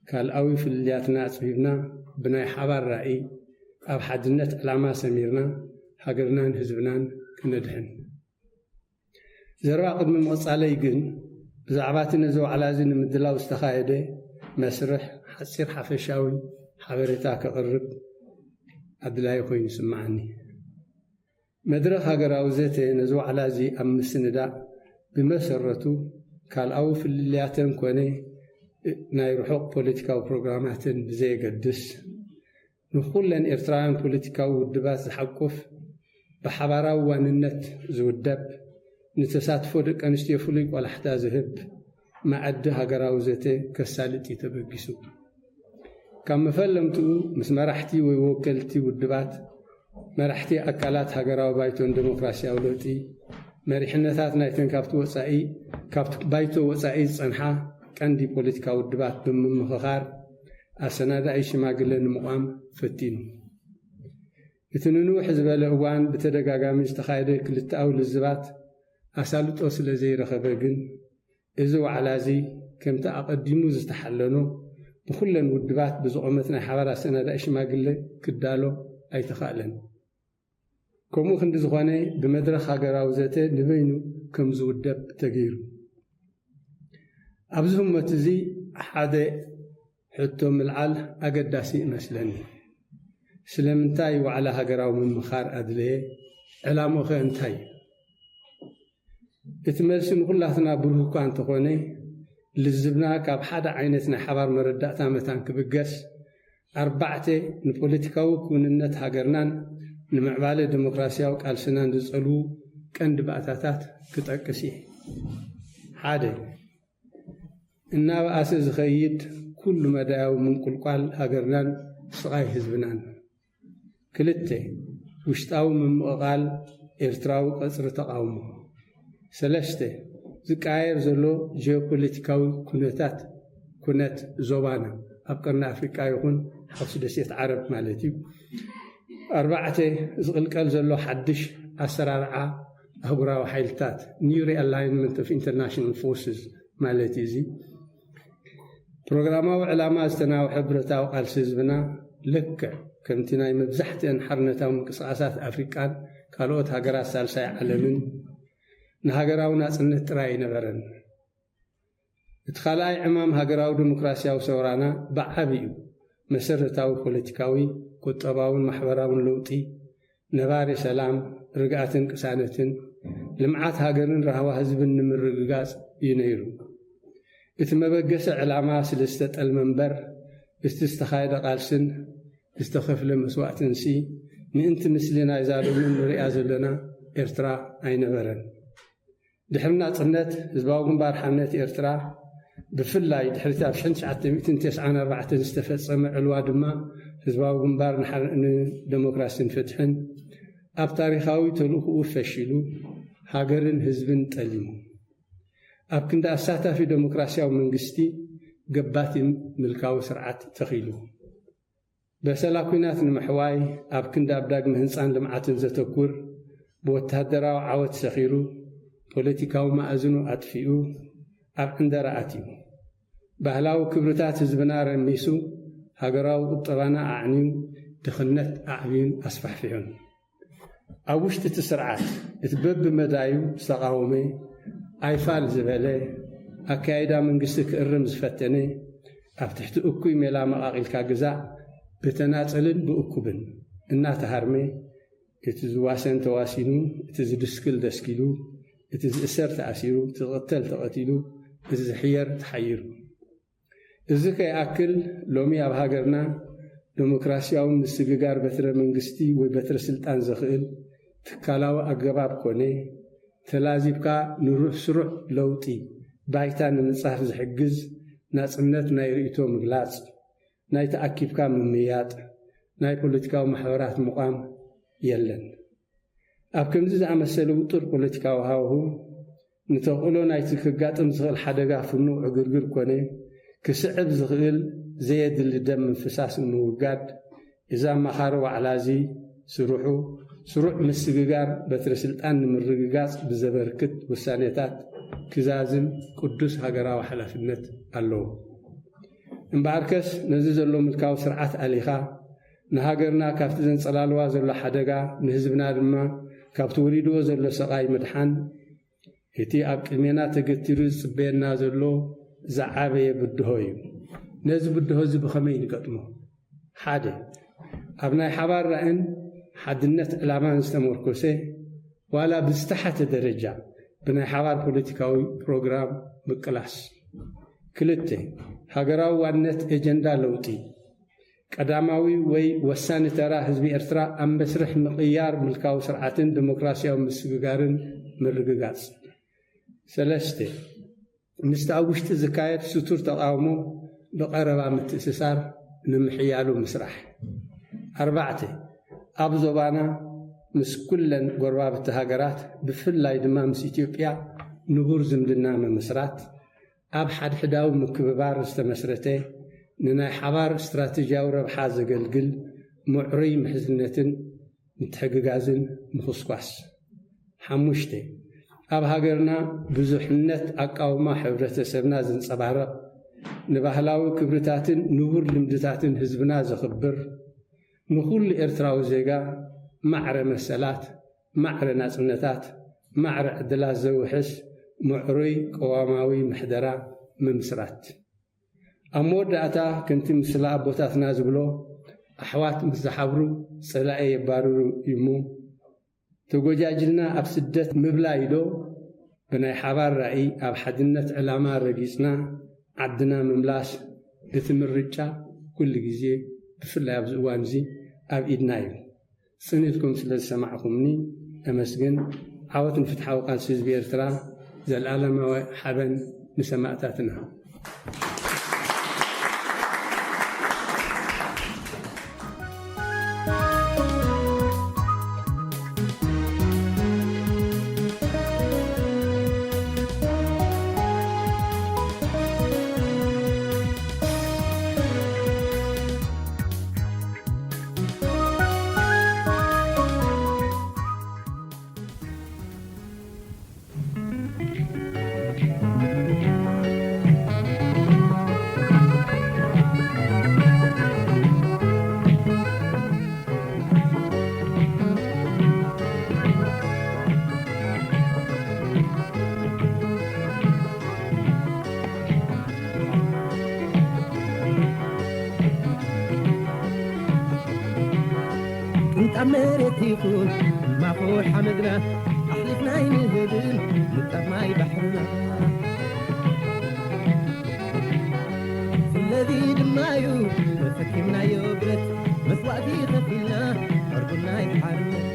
ካልኣዊ ፍልልያትና ኣጽቢብና ብናይ ሓባር ራእይ ኣብ ሓድነት ዕላማ ሰሚርና ሃገርናን ህዝብናን ክነድሕን። ዘረባ ቅድሚ ምቕጻለይ ግን ብዛዕባ እቲ ነዚ ዋዕላ እዚ ንምድላው ዝተኻየደ መስርሕ ሓጺር ሓፈሻዊ ሓበሬታ ከቕርብ ኣድላዪ ኮይኑ ይስምዓኒ። መድረኽ ሃገራዊ ዘተ ነዚ ዋዕላ እዚ ኣብ ምስንዳእ ብመሰረቱ ካልኣዊ ፍልልያተን ኮነ ናይ ርሑቕ ፖለቲካዊ ፕሮግራማተን ብዘየገድስ ንኹለን ኤርትራውያን ፖለቲካዊ ውድባት ዝሓቁፍ ብሓባራዊ ዋንነት ዝውደብ ንተሳትፎ ደቂ ኣንስትዮ ፍሉይ ቆላሕታ ዝህብ መኣዲ ሃገራዊ ዘተ ከሳልጥ እዩ ተበጊሱ። ካብ መፈለምትኡ ምስ መራሕቲ ወይ ወከልቲ ውድባት፣ መራሕቲ ኣካላት ሃገራዊ ባይቶን ዴሞክራሲያዊ ለውጢ፣ መሪሕነታት ናይተን ካብቲ ወጻኢ ካብቲ ባይቶ ወጻኢ ዝጸንሓ ቀንዲ ፖለቲካዊ ውድባት ብምምኽኻር ኣሰናዳኢ ሽማግለ ንምቋም ፈቲኑ። እቲ ንንውሕ ዝበለ እዋን ብተደጋጋሚ ዝተኻየደ ክልተኣዊ ልዝባት ኣሳልጦ ስለ ዘይረኸበ ግን፣ እዚ ዋዕላ እዚ ከምቲ ኣቐዲሙ ዝተሓለኖ ብኹለን ውድባት ብዝቖመት ናይ ሓባር ኣሰናዳኢ ሽማግለ ክዳሎ ኣይተኻእለን። ከምኡ ክንዲ ዝኾነ ብመድረኽ ሃገራዊ ዘተ ንበይኑ ከም ዝውደብ ተገይሩ። ኣብዚ ህሞት እዚ ሓደ ሕቶ ምልዓል ኣገዳሲ ይመስለኒ። ስለምንታይ ዋዕላ ሃገራዊ ምምኻር ኣድለየ? ዕላምኡኸ እንታይ እዩ? እቲ መልሲ ንኹላትና ብሩህ እኳ እንተኾነ፣ ልዝብና ካብ ሓደ ዓይነት ናይ ሓባር መረዳእታ መታን ክብገስ፣ ኣርባዕተ ንፖለቲካዊ ክውንነት ሃገርናን ንምዕባለ ዴሞክራሲያዊ ቃልስናን ዝጸልዉ ቀንዲ ባእታታት ክጠቅስ እየ። ሓደ፣ እናበኣሰ ዝኸይድ ኩሉ መዳያዊ ምንቁልቋል ሃገርናን ስቓይ ህዝብናን። ክልተ፣ ውሽጣዊ ምምቕቓል ኤርትራዊ ቀጽሪ ተቓውሞ። ሰለስተ፣ ዝቀያየር ዘሎ ጂኦፖለቲካዊ ኩነታት፣ ኩነት ዞባና ኣብ ቀርኒ ኣፍሪቃ ይኹን ሓውሲ ደሴት ዓረብ ማለት እዩ። ኣርባዕተ፣ ዝቕልቀል ዘሎ ሓድሽ ኣሰራርዓ ኣህጉራዊ ሓይልታት፣ new realignment of international forces ማለት እዩ። እዚ ፕሮግራማዊ ዕላማ ዝተናውሐ ብረታዊ ቃልሲ ህዝብና ልክዕ ከምቲ ናይ መብዛሕትአን ሓርነታዊ ምንቅስቓሳት ኣፍሪቃን ካልኦት ሃገራት ሳልሳይ ዓለምን ንሃገራዊ ናጽነት ጥራይ ኣይነበረን። እቲ ካልኣይ ዕማም ሃገራዊ ዲሞክራሲያዊ ሰውራና ብዓቢኡ መሰረታዊ ፖለቲካዊ፣ ቁጠባውን ማሕበራውን ለውጢ፣ ነባሪ ሰላም፣ ርግኣትን ቅሳነትን፣ ልምዓት ሃገርን ራህዋ ህዝብን ንምርግጋጽ እዩ ነይሩ። እቲ መበገሲ ዕላማ ስለ ዝተጠልመ እምበር፣ እቲ ዝተኻየደ ቃልስን ዝተኸፍለ መስዋእትንሲ ምእንቲ ምስሊ ናይዛ ሎሚ ንሪኣ ዘለና ኤርትራ ኣይነበረን። ድሕሪ ናጽነት፣ ህዝባዊ ግንባር ሓርነት ኤርትራ፣ ብፍላይ ድሕሪቲ ኣብ ሽሕን ትሽዓተ ሚእትን ተስዓን ኣርባዕተን ዝተፈጸመ ዕልዋ ድማ፣ ህዝባዊ ግንባር ንሓር-፣ ንደሞክራሲን ፍትሕን ኣብ ታሪኻዊ ተልእኾኡ ፈሺሉ፣ ሃገርን ህዝብን ጠሊሙ። ኣብ ክንዲ ኣሳታፊ ደሞክራሲያዊ መንግስቲ፣ ገባቲ ምልካዊ ስርዓት ተኺሉ። በሰላ ኲናት ንምሕዋይ፣ ኣብ ክንዲ ኣብ ዳግመ ህንጻን ልምዓትን ዘተኩር፣ ብወተሃደራዊ ዓወት ሰኺሩ፣ ፖለቲካዊ መኣዝኑ ኣጥፊኡ፣ ኣብ ዕንደራ ኣትዩ። ባህላዊ ክብርታት ህዝብና ረሚሱ፣ ሃገራዊ ቁጠባና ኣዕንዩ፣ ድኽነት ኣዕብዩን ኣስፋሕፊሑን። ኣብ ውሽጢ እቲ ስርዓት፣ እቲ በብመዳዩ ዝተቓወመ፣ ኣይፋል ዝበለ፣ ኣካያይዳ መንግስቲ ክእርም ዝፈተነ፣ ኣብ ትሕቲ እኩይ ሜላ መቓቒልካ ግዛእ ብተናጸልን ብእኩብን እናተሃርመ፣ እቲ ዝዋሰን ተዋሲኑ፣ እቲ ዝድስክል ደስኪሉ፣ እቲ ዝእሰር ተኣሲሩ፣ እቲ ዝቕተል ተቐቲሉ፣ እቲ ዝሕየር ተሓይሩ። እዚ ከይኣክል፣ ሎሚ ኣብ ሃገርና ደሞክራሲያዊ ምስግጋር በትረ መንግስቲ ወይ በትረ ስልጣን ዘኽእል ትካላዊ ኣገባብ ኮነ፣ ተላዚብካ ንሩሕ ስሩዕ ለውጢ ባይታ ንምንጻፍ ዝሕግዝ ናጽነት ናይ ርእይቶ ምግላጽ፣ ናይ ተኣኪብካ ምምይያጥ፣ ናይ ፖለቲካዊ ማሕበራት ምቋም የለን። ኣብ ከምዚ ዝኣመሰለ ውጡር ፖለቲካዊ ሃዋሁ፣ ንተኽእሎ ናይቲ ከጋጥም ዝኽእል ሓደጋ ፍኑው ዕግርግር ኮነ፣ ክስዕብ ዝኽእል ዘየድሊ ደም ምፍሳስ ንምውጋድ፣ እዚ ኣማኻሪ ዋዕላ እዚ ስርሑ፣ ስሩዕ ምስግጋር በትሪ ስልጣን ንምርግጋጽ ብዘበርክት ውሳኔታት ክዛዝም ቅዱስ ሃገራዊ ሓላፍነት ኣለዎ። እምበኣርከስ፣ ነዚ ዘሎ ምልካዊ ስርዓት ኣሊኻ፣ ንሃገርና ካብቲ ዘንጸላልዋ ዘሎ ሓደጋ፣ ንህዝብና ድማ ካብቲ ወሪድዎ ዘሎ ሰቓይ ምድሓን፣ እቲ ኣብ ቅድሜና ተገቲሩ ዝጽበየና ዘሎ ዝዓበየ ብድሆ እዩ። ነዚ ብድሆ እዚ ብኸመይ ንገጥሞ? ሓደ፣ ኣብ ናይ ሓባር ራእን ሓድነት ዕላማን ዝተመርኮሰ፣ ዋላ ብዝተሓተ ደረጃ ብናይ ሓባር ፖለቲካዊ ፕሮግራም ምቅላስ። ክልተ፣ ሃገራዊ ዋንነት ኤጀንዳ ለውጢ፣ ቀዳማዊ ወይ ወሳኒ ተራ ህዝቢ ኤርትራ ኣብ መስርሕ ምቕያር ምልካዊ ስርዓትን ደሞክራሲያዊ ምስግጋርን ምርግጋጽ። ሰለስተ፣ ምስቲ ኣብ ውሽጢ ዝካየድ ስቱር ተቓውሞ ብቐረባ ምትእስሳር ንምሕያሉ ምስራሕ። ኣርባዕተ፣ ኣብ ዞባና ምስ ኩለን ጎረባብቲ ሃገራት፣ ብፍላይ ድማ ምስ ኢትዮጵያ ንቡር ዝምድና ምምስራት፣ ኣብ ሓድሕዳዊ ምክብባር ዝተመስረተ፣ ንናይ ሓባር ስትራተጂያዊ ረብሓ ዘገልግል ምዕሩይ ምሕዝነትን ምትሕግጋዝን ምኹስኳስ። ሓሙሽተ፣ ኣብ ሃገርና ብዙሕነት ኣቃውማ ሕብረተሰብና ዘንጸባርቕ፣ ንባህላዊ ክብርታትን ንቡር ልምድታትን ህዝብና ዘኽብር፣ ንኹሉ ኤርትራዊ ዜጋ ማዕረ መሰላት፣ ማዕረ ናጽነታት፣ ማዕረ ዕድላት ዘውሕስ ምዕሩይ ቅዋማዊ ምሕደራ ምምስራት። ኣብ መወዳእታ፣ ከምቲ ምስላ ኣቦታትና ዝብሎ፣ ኣሕዋት ምስ ዝሓብሩ ጸላኢ የባርሩ እዩ እሞ፣ ተጎጃጅልና ኣብ ስደት ምብላይዶ፣ ብናይ ሓባር ራእይ ኣብ ሓድነት ዕላማ ረጊጽና ዓድና ምምላስ፣ እቲ ምርጫ ኩሉ ግዜ፣ ብፍላይ ኣብዚ እዋን እዚ፣ ኣብ ኢድና እዩ። ጽን ኢልኩም ስለ ዝሰማዕኩምኒ እመስግን። ዓወት ንፍትሓዊ ቃልሲ ህዝቢ ኤርትራ፣ ዘለኣለማዊ ሓበን ንሰማእታትና። ቅንጣብ መሬት ይኹን ማኹ ሓመድና ኣሕሊፍና ኣይንህብን ንጣብ ማይ ባሕርና። ስለዚ ድማ እዩ ተሰኪምናዮ ብረት መስዋእቲ ከፊልና ዕርቡና ይሓርነት።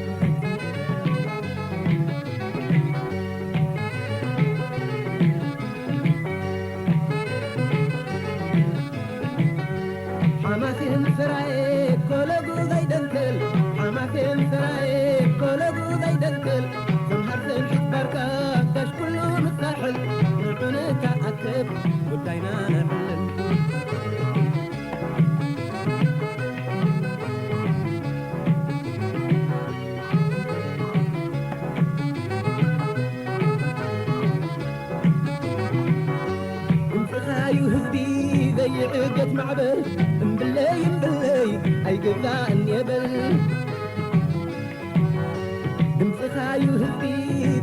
ሓማሴን ሰራየ ኮለጉ ዘይደንከል፣ ሓማሴን ሰራየ ኮለጉ ዘይደንከል፣ ሰምሃር ሰምሒት ባርካ ጋሽ ኩሉ ምሳሕል፣ ንዑንካ ኣክብ ጉዳይና ነዕልል። ድምፅኻዩ ህዝቢ ዘይዕገት ማዕበል፣ እምብለይ እምብለይ ኣይግዛእን የበል። ድምፅኻዩ ህዝቢ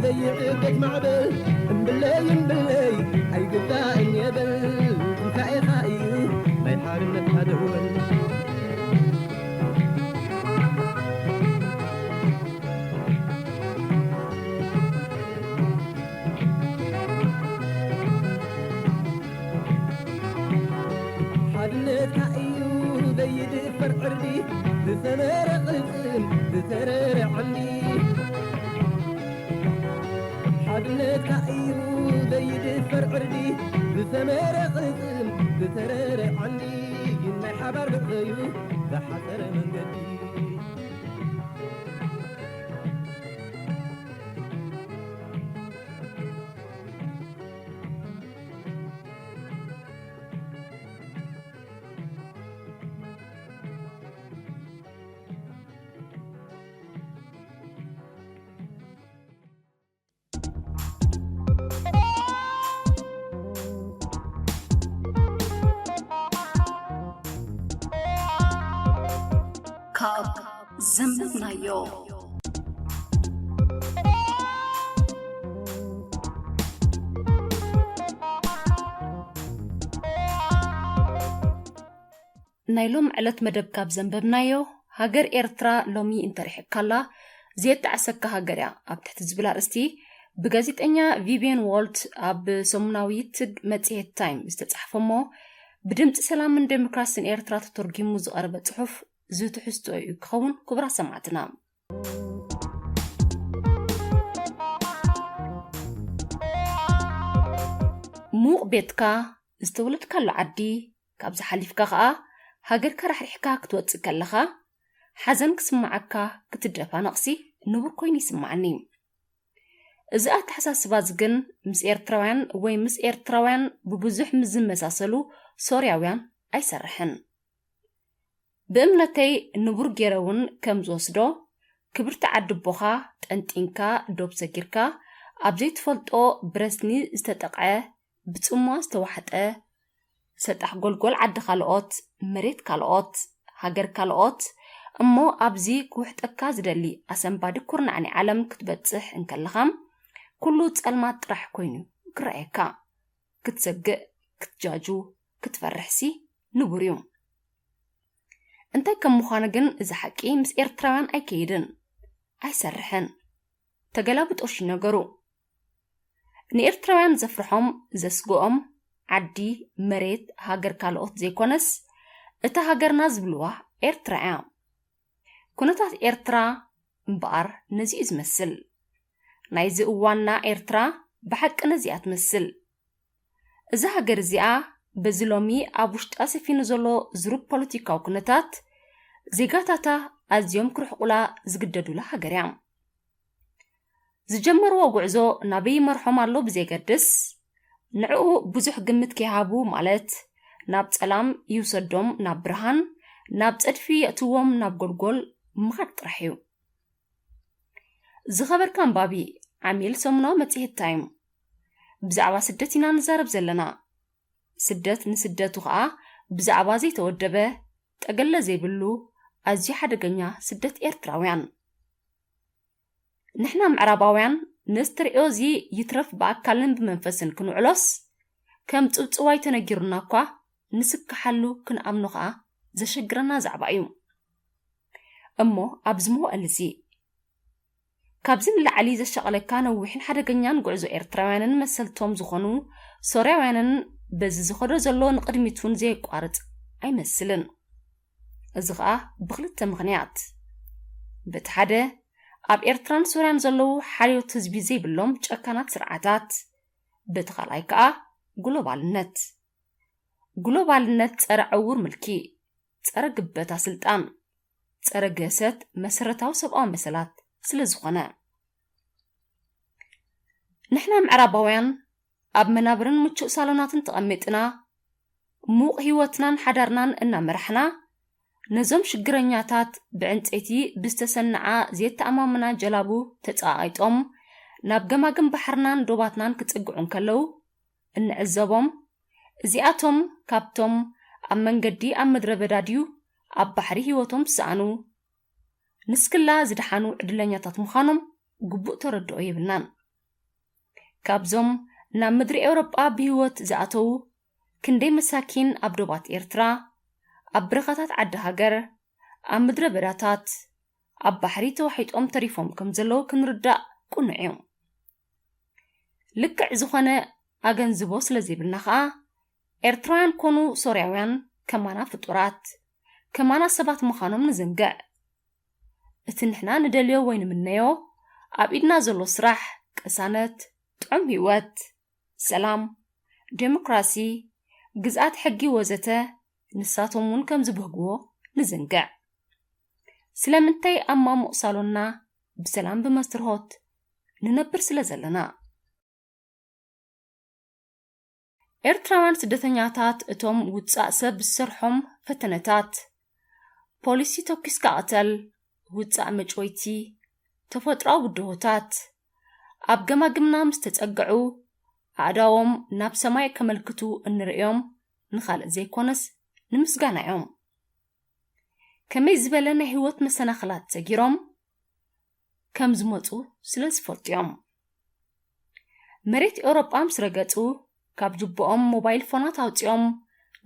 ዘይዕገት ማዕበል፣ እምብለይ እምብለይ ኣይግዛእን የበል። ትንሳኤኻ እዩ ዕርዲ ብሰመረ ቅልጽም ብተረረ ዓምዲ ሓድነትካ እዩ ዘይድፈር ዕርዲ ብሰመረ ቅልጽም ብተረረ ዓምዲ ናይ ሓባር ብዕዩ ዝሓጸረ መንገዲ ካብ ዘንበብናዮ ናይ ሎም ዕለት መደብ ካብ ዘንበብናዮ፣ ሃገር ኤርትራ ሎሚ እንተሪሕካላ ዘየጣዕሰካ ሃገር እያ ኣብ ትሕቲ ዝብል ኣርእስቲ ብጋዜጠኛ ቪቪየን ዎልት ኣብ ሰሙናዊት መጽሔት ታይም ዝተጻሕፈ እሞ ብድምጺ ሰላምን ዴሞክራሲን ኤርትራ ተተርጒሙ ዝቐረበ ጽሑፍ ዝትሕዝቶ እዩ ክኸውን። ክቡራት ሰማዕትና፣ ሙቕ ቤትካ ዝተወለድካሉ ዓዲ ካብዚ ሓሊፍካ ኸኣ ሃገርካ ራሕሪሕካ ክትወጽእ ከለኻ ሓዘን ክስምዓካ ክትደፋ ነቕሲ ንቡር ኮይኑ ይስምዓኒ። እዚ ኣተሓሳስባ እዚ ግን ምስ ኤርትራውያን ወይ ምስ ኤርትራውያን ብብዙሕ ምስ ዝመሳሰሉ ሶርያውያን ኣይሰርሕን። ብእምነተይ ንቡር ገይረ እውን ከም ዝወስዶ ክብርቲ ዓዲ ኣቦኻ ጠንጢንካ ዶብ ሰጊርካ ኣብ ዘይትፈልጦ ብረስኒ ዝተጠቕዐ ብጽምዋ ዝተዋሕጠ ሰጣሕ ጎልጎል ዓዲ ካልኦት መሬት ካልኦት ሃገር ካልኦት እሞ ኣብዚ ክውሕጠካ ዝደሊ ኣሰንባዲ ኩርናዕ ናይ ዓለም ክትበጽሕ እንከለኻ ኩሉ ጸልማት ጥራሕ ኮይኑ ክረኣየካ ክትሰግእ ክትጃጁ ክትፈርሕሲ ንቡር እዩ። እንታይ ከም ምዃኑ ግን እዚ ሓቂ ምስ ኤርትራውያን ኣይከይድን ኣይሰርሕን። ተገላብጦሽ እዩ ነገሩ። ንኤርትራውያን ዘፍርሖም ዘስግኦም ዓዲ መሬት ሃገር ካልኦት ዘይኮነስ እታ ሃገርና ዝብልዋ ኤርትራ እያ። ኩነታት ኤርትራ እምበኣር ነዚ እዩ ዝመስል። ናይዚ እዋንና ኤርትራ ብሓቂ ነዚ እያ ትመስል። እዛ ሃገር እዚኣ በዚ ሎሚ ኣብ ውሽጣ ሰፊኑ ዘሎ ዝሩብ ፖለቲካዊ ኩነታት ዜጋታታ ኣዝዮም ክርሕቑላ ዝግደዱላ ሃገር እያ። ዝጀመርዎ ጉዕዞ ናበይ ይመርሖም ኣሎ ብዘየገድስ ንዕኡ ብዙሕ ግምት ከይሃቡ ማለት ናብ ጸላም ይውሰዶም ናብ ብርሃን ናብ ጸድፊ የእትዎም ናብ ጎልጎል ምኻድ ጥራሕ እዩ። ዝኸበርካ ኣንባቢ ዓሚል ሰሙናዊ መጽሔት ታይም ብዛዕባ ስደት ኢና ንዛረብ ዘለና። ስደት ንስደቱ ኸኣ ብዛዕባ ዘይተወደበ ጠገለ ዘይብሉ ኣዝዩ ሓደገኛ ስደት ኤርትራውያን። ንሕና ምዕራባውያን ነዚ ተርእዮ እዚ ይትረፍ ብኣካልን ብመንፈስን ክንውዕሎስ ከም ጽውጽዋይ ተነጊሩና እኳ ንስክሓሉ ክንኣምኖ ኸኣ ዘሸግረና ዛዕባ እዩ። እሞ ኣብዚ መዋእል እዚ ካብዚ ንላዕሊ ዘሻቐለካ ነዊሕን ሓደገኛን ጉዕዞ ኤርትራውያንን መሰልቶም ዝኾኑ ሶርያውያንን በዚ ዝኸዶ ዘሎ ንቕድሚት እውን ዘየቋርጽ ኣይመስልን። እዚ ኸኣ ብኽልተ ምኽንያት፣ በቲ ሓደ ኣብ ኤርትራን ሶርያን ዘለዉ ሓልዮት ህዝቢ ዘይብሎም ጨካናት ስርዓታት፣ በቲ ካልኣይ ከኣ ግሎባልነት። ግሎባልነት ጸረ ዕዉር ምልኪ፣ ጸረ ግበታ ስልጣን፣ ጸረ ግህሰት መሰረታዊ ሰብኣዊ መሰላት ስለ ዝኾነ። ንሕና ምዕራባውያን ኣብ መናብርን ምቹእ ሳሎናትን ተቐሚጥና፣ ሙቕ ህይወትናን ሓዳርናን እናመራሕና፣ ነዞም ሽግረኛታት ብዕንጸይቲ ብዝተሰንዓ ዘየተኣማምና ጀላቡ ተጸቓቒጦም ናብ ገማግም ባሕርናን ዶባትናን ክጽግዑ እንከለዉ እንዕዘቦም። እዚኣቶም ካብቶም ኣብ መንገዲ ኣብ ምድረ በዳ ድዩ ኣብ ባሕሪ ህይወቶም ዝሰኣኑ ንስክላ ዝደሓኑ ዕድለኛታት ምዃኖም ግቡእ ተረድኦ የብልናን። ካብዞም ናብ ምድሪ ኤውሮጳ ብህይወት ዝኣተዉ ክንደይ መሳኪን ኣብ ዶባት ኤርትራ፣ ኣብ በረኻታት ዓዲ ሃገር፣ ኣብ ምድረ በዳታት፣ ኣብ ባሕሪ ተዋሒጦም ተሪፎም ከም ዘለዉ ክንርዳእ ቅኑዕ እዩ። ልክዕ ዝኾነ ኣገንዝቦ ስለ ዘይብልና ኸኣ ኤርትራውያን ኮኑ ሶርያውያን ከማና ፍጡራት ከማና ሰባት ምዃኖም ንዝንግዕ። እቲ ንሕና ንደልዮ ወይ ንምነዮ ኣብ ኢድና ዘሎ ስራሕ፣ ቅሳነት፣ ጥዑም ህይወት፣ ሰላም፣ ዴሞክራሲ፣ ግዝኣት ሕጊ ወዘተ ንሳቶም እውን ከም ዝበህግዎ ንዝንግዕ። ስለምንታይ ኣብ ማሙቕ ሳሎንና ብሰላም ብመስትርሆት ንነብር ስለ ዘለና? ኤርትራውያን ስደተኛታት እቶም ውጻእ ሰብ ዝሰርሖም ፈተነታት፣ ፖሊሲ ተኩስካ ቅተል፣ ውጻእ መጭወይቲ፣ ተፈጥሮኣዊ ብድሆታት፣ ኣብ ገማግምና ምስ ተጸግዑ ኣእዳዎም ናብ ሰማይ ከመልክቱ እንርእዮም ንኻልእ ዘይኮነስ ንምስጋና እዮም። ከመይ ዝበለ ናይ ህይወት መሰናኽላት ሰጊሮም ከም ዝመጹ ስለ ዝፈልጡ እዮም። መሬት ኤውሮጳ ምስ ረገጹ ካብ ጅቦኦም ሞባይል ፎናት ኣውጺኦም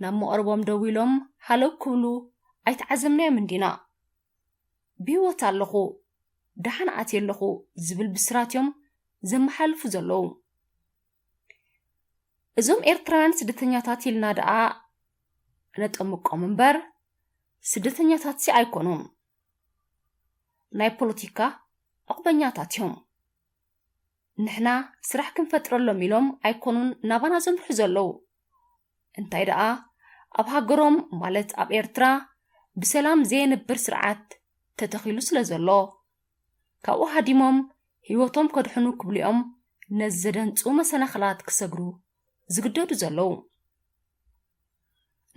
ናብ መቐርቦም ደዊሎም ሃለው ክብሉ ኣይተዓዘብናዮም እንዲና። ብህይወት ኣለኹ፣ ደሓን ኣትየ ኣለኹ ዝብል ብስራት እዮም ዘመሓልፉ ዘለዉ። እዞም ኤርትራውያን ስደተኛታት ኢልና ደኣ ነጠምቆም እምበር ስደተኛታትሲ ኣይኮኑን። ናይ ፖለቲካ ዕቑበኛታት እዮም። ንሕና ስራሕ ክንፈጥረሎም ኢሎም ኣይኮኑን ናባና ዘምርሑ ዘለዉ። እንታይ ደኣ ኣብ ሃገሮም ማለት ኣብ ኤርትራ ብሰላም ዘየንብር ስርዓት ተተኺሉ ስለ ዘሎ፣ ካብኡ ሃዲሞም ህይወቶም ከድሕኑ ክብሉ እዮም ነዚ ዘደንጹ መሰናኽላት ክሰግሩ ዝግደዱ ዘለዉ።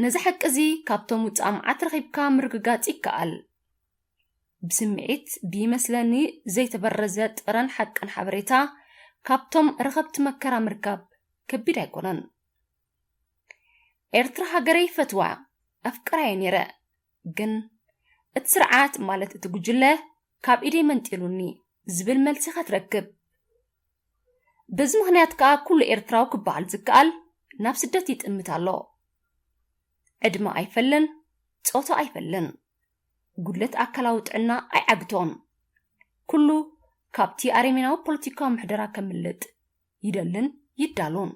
ነዚ ሓቂ እዚ ካብቶም ውጻእ መዓት ረኺብካ ምርግጋጽ ይከኣል። ብስምዒት ብይመስለኒ ዘይተበረዘ ጥረን ሓቅን ሓበሬታ ካብቶም ረኸብቲ መከራ ምርካብ ከቢድ ኣይኮነን። ኤርትራ ሃገረይ ይፈትዋ፣ ኣፍቅራ እየ ነይረ። ግን እቲ ስርዓት ማለት እቲ ጉጅለ ካብ ኢደይ መንጢሉኒ ዝብል መልሲ ኢኻ ትረክብ። በዚ ምኽንያት ከኣ ኩሉ ኤርትራዊ ክበሃል ዝከኣል ናብ ስደት ይጥምት ኣሎ። ዕድመ ኣይፈልን፣ ጾታ ኣይፈልን፣ ጉድለት ኣካላዊ ጥዕና ኣይዓግቶን። ኩሉ ካብቲ ኣረሜናዊ ፖለቲካዊ ምሕደራ ከምልጥ ይደልን ይዳሎን።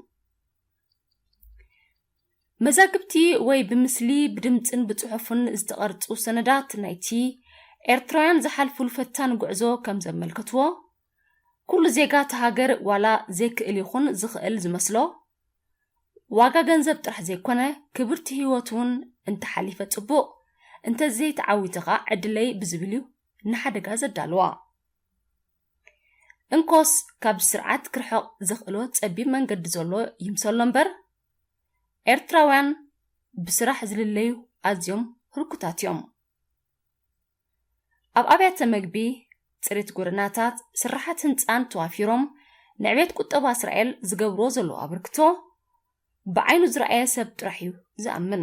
መዛግብቲ ወይ ብምስሊ፣ ብድምጽን ብጽሑፍን ዝተቐርጹ ሰነዳት ናይቲ ኤርትራውያን ዝሓልፉሉ ፈታኒ ጉዕዞ ከም ዘመልከትዎ፣ ኩሉ ዜጋ እታ ሃገር ዋላ ዘይክእል ይኹን ዝኽእል ዝመስሎ፣ ዋጋ ገንዘብ ጥራሕ ዘይኮነ ክብርቲ ህይወት እውን እንተሓሊፈ ጽቡቕ፣ እንተዘይተዓዊተ ኸኣ ዕድለይ ብዝብል እዩ ንሓደጋ ዘዳልዋ። እንኮስ ካብ ስርዓት ክርሕቕ ዘኽእሎ ጸቢብ መንገዲ ዘሎ ይምሰሎ እምበር፣ ኤርትራውያን ብስራሕ ዝልለዩ ኣዝዮም ህርኩታት እዮም። ኣብ ኣብያተ መግቢ፣ ጽሬት ጎደናታት፣ ስራሓት ህንጻን ተዋፊሮም ንዕቤት ቁጠባ እስራኤል ዝገብርዎ ዘለዉ ኣበርክቶ ብዓይኑ ዝረኣየ ሰብ ጥራሕ እዩ ዝኣምን።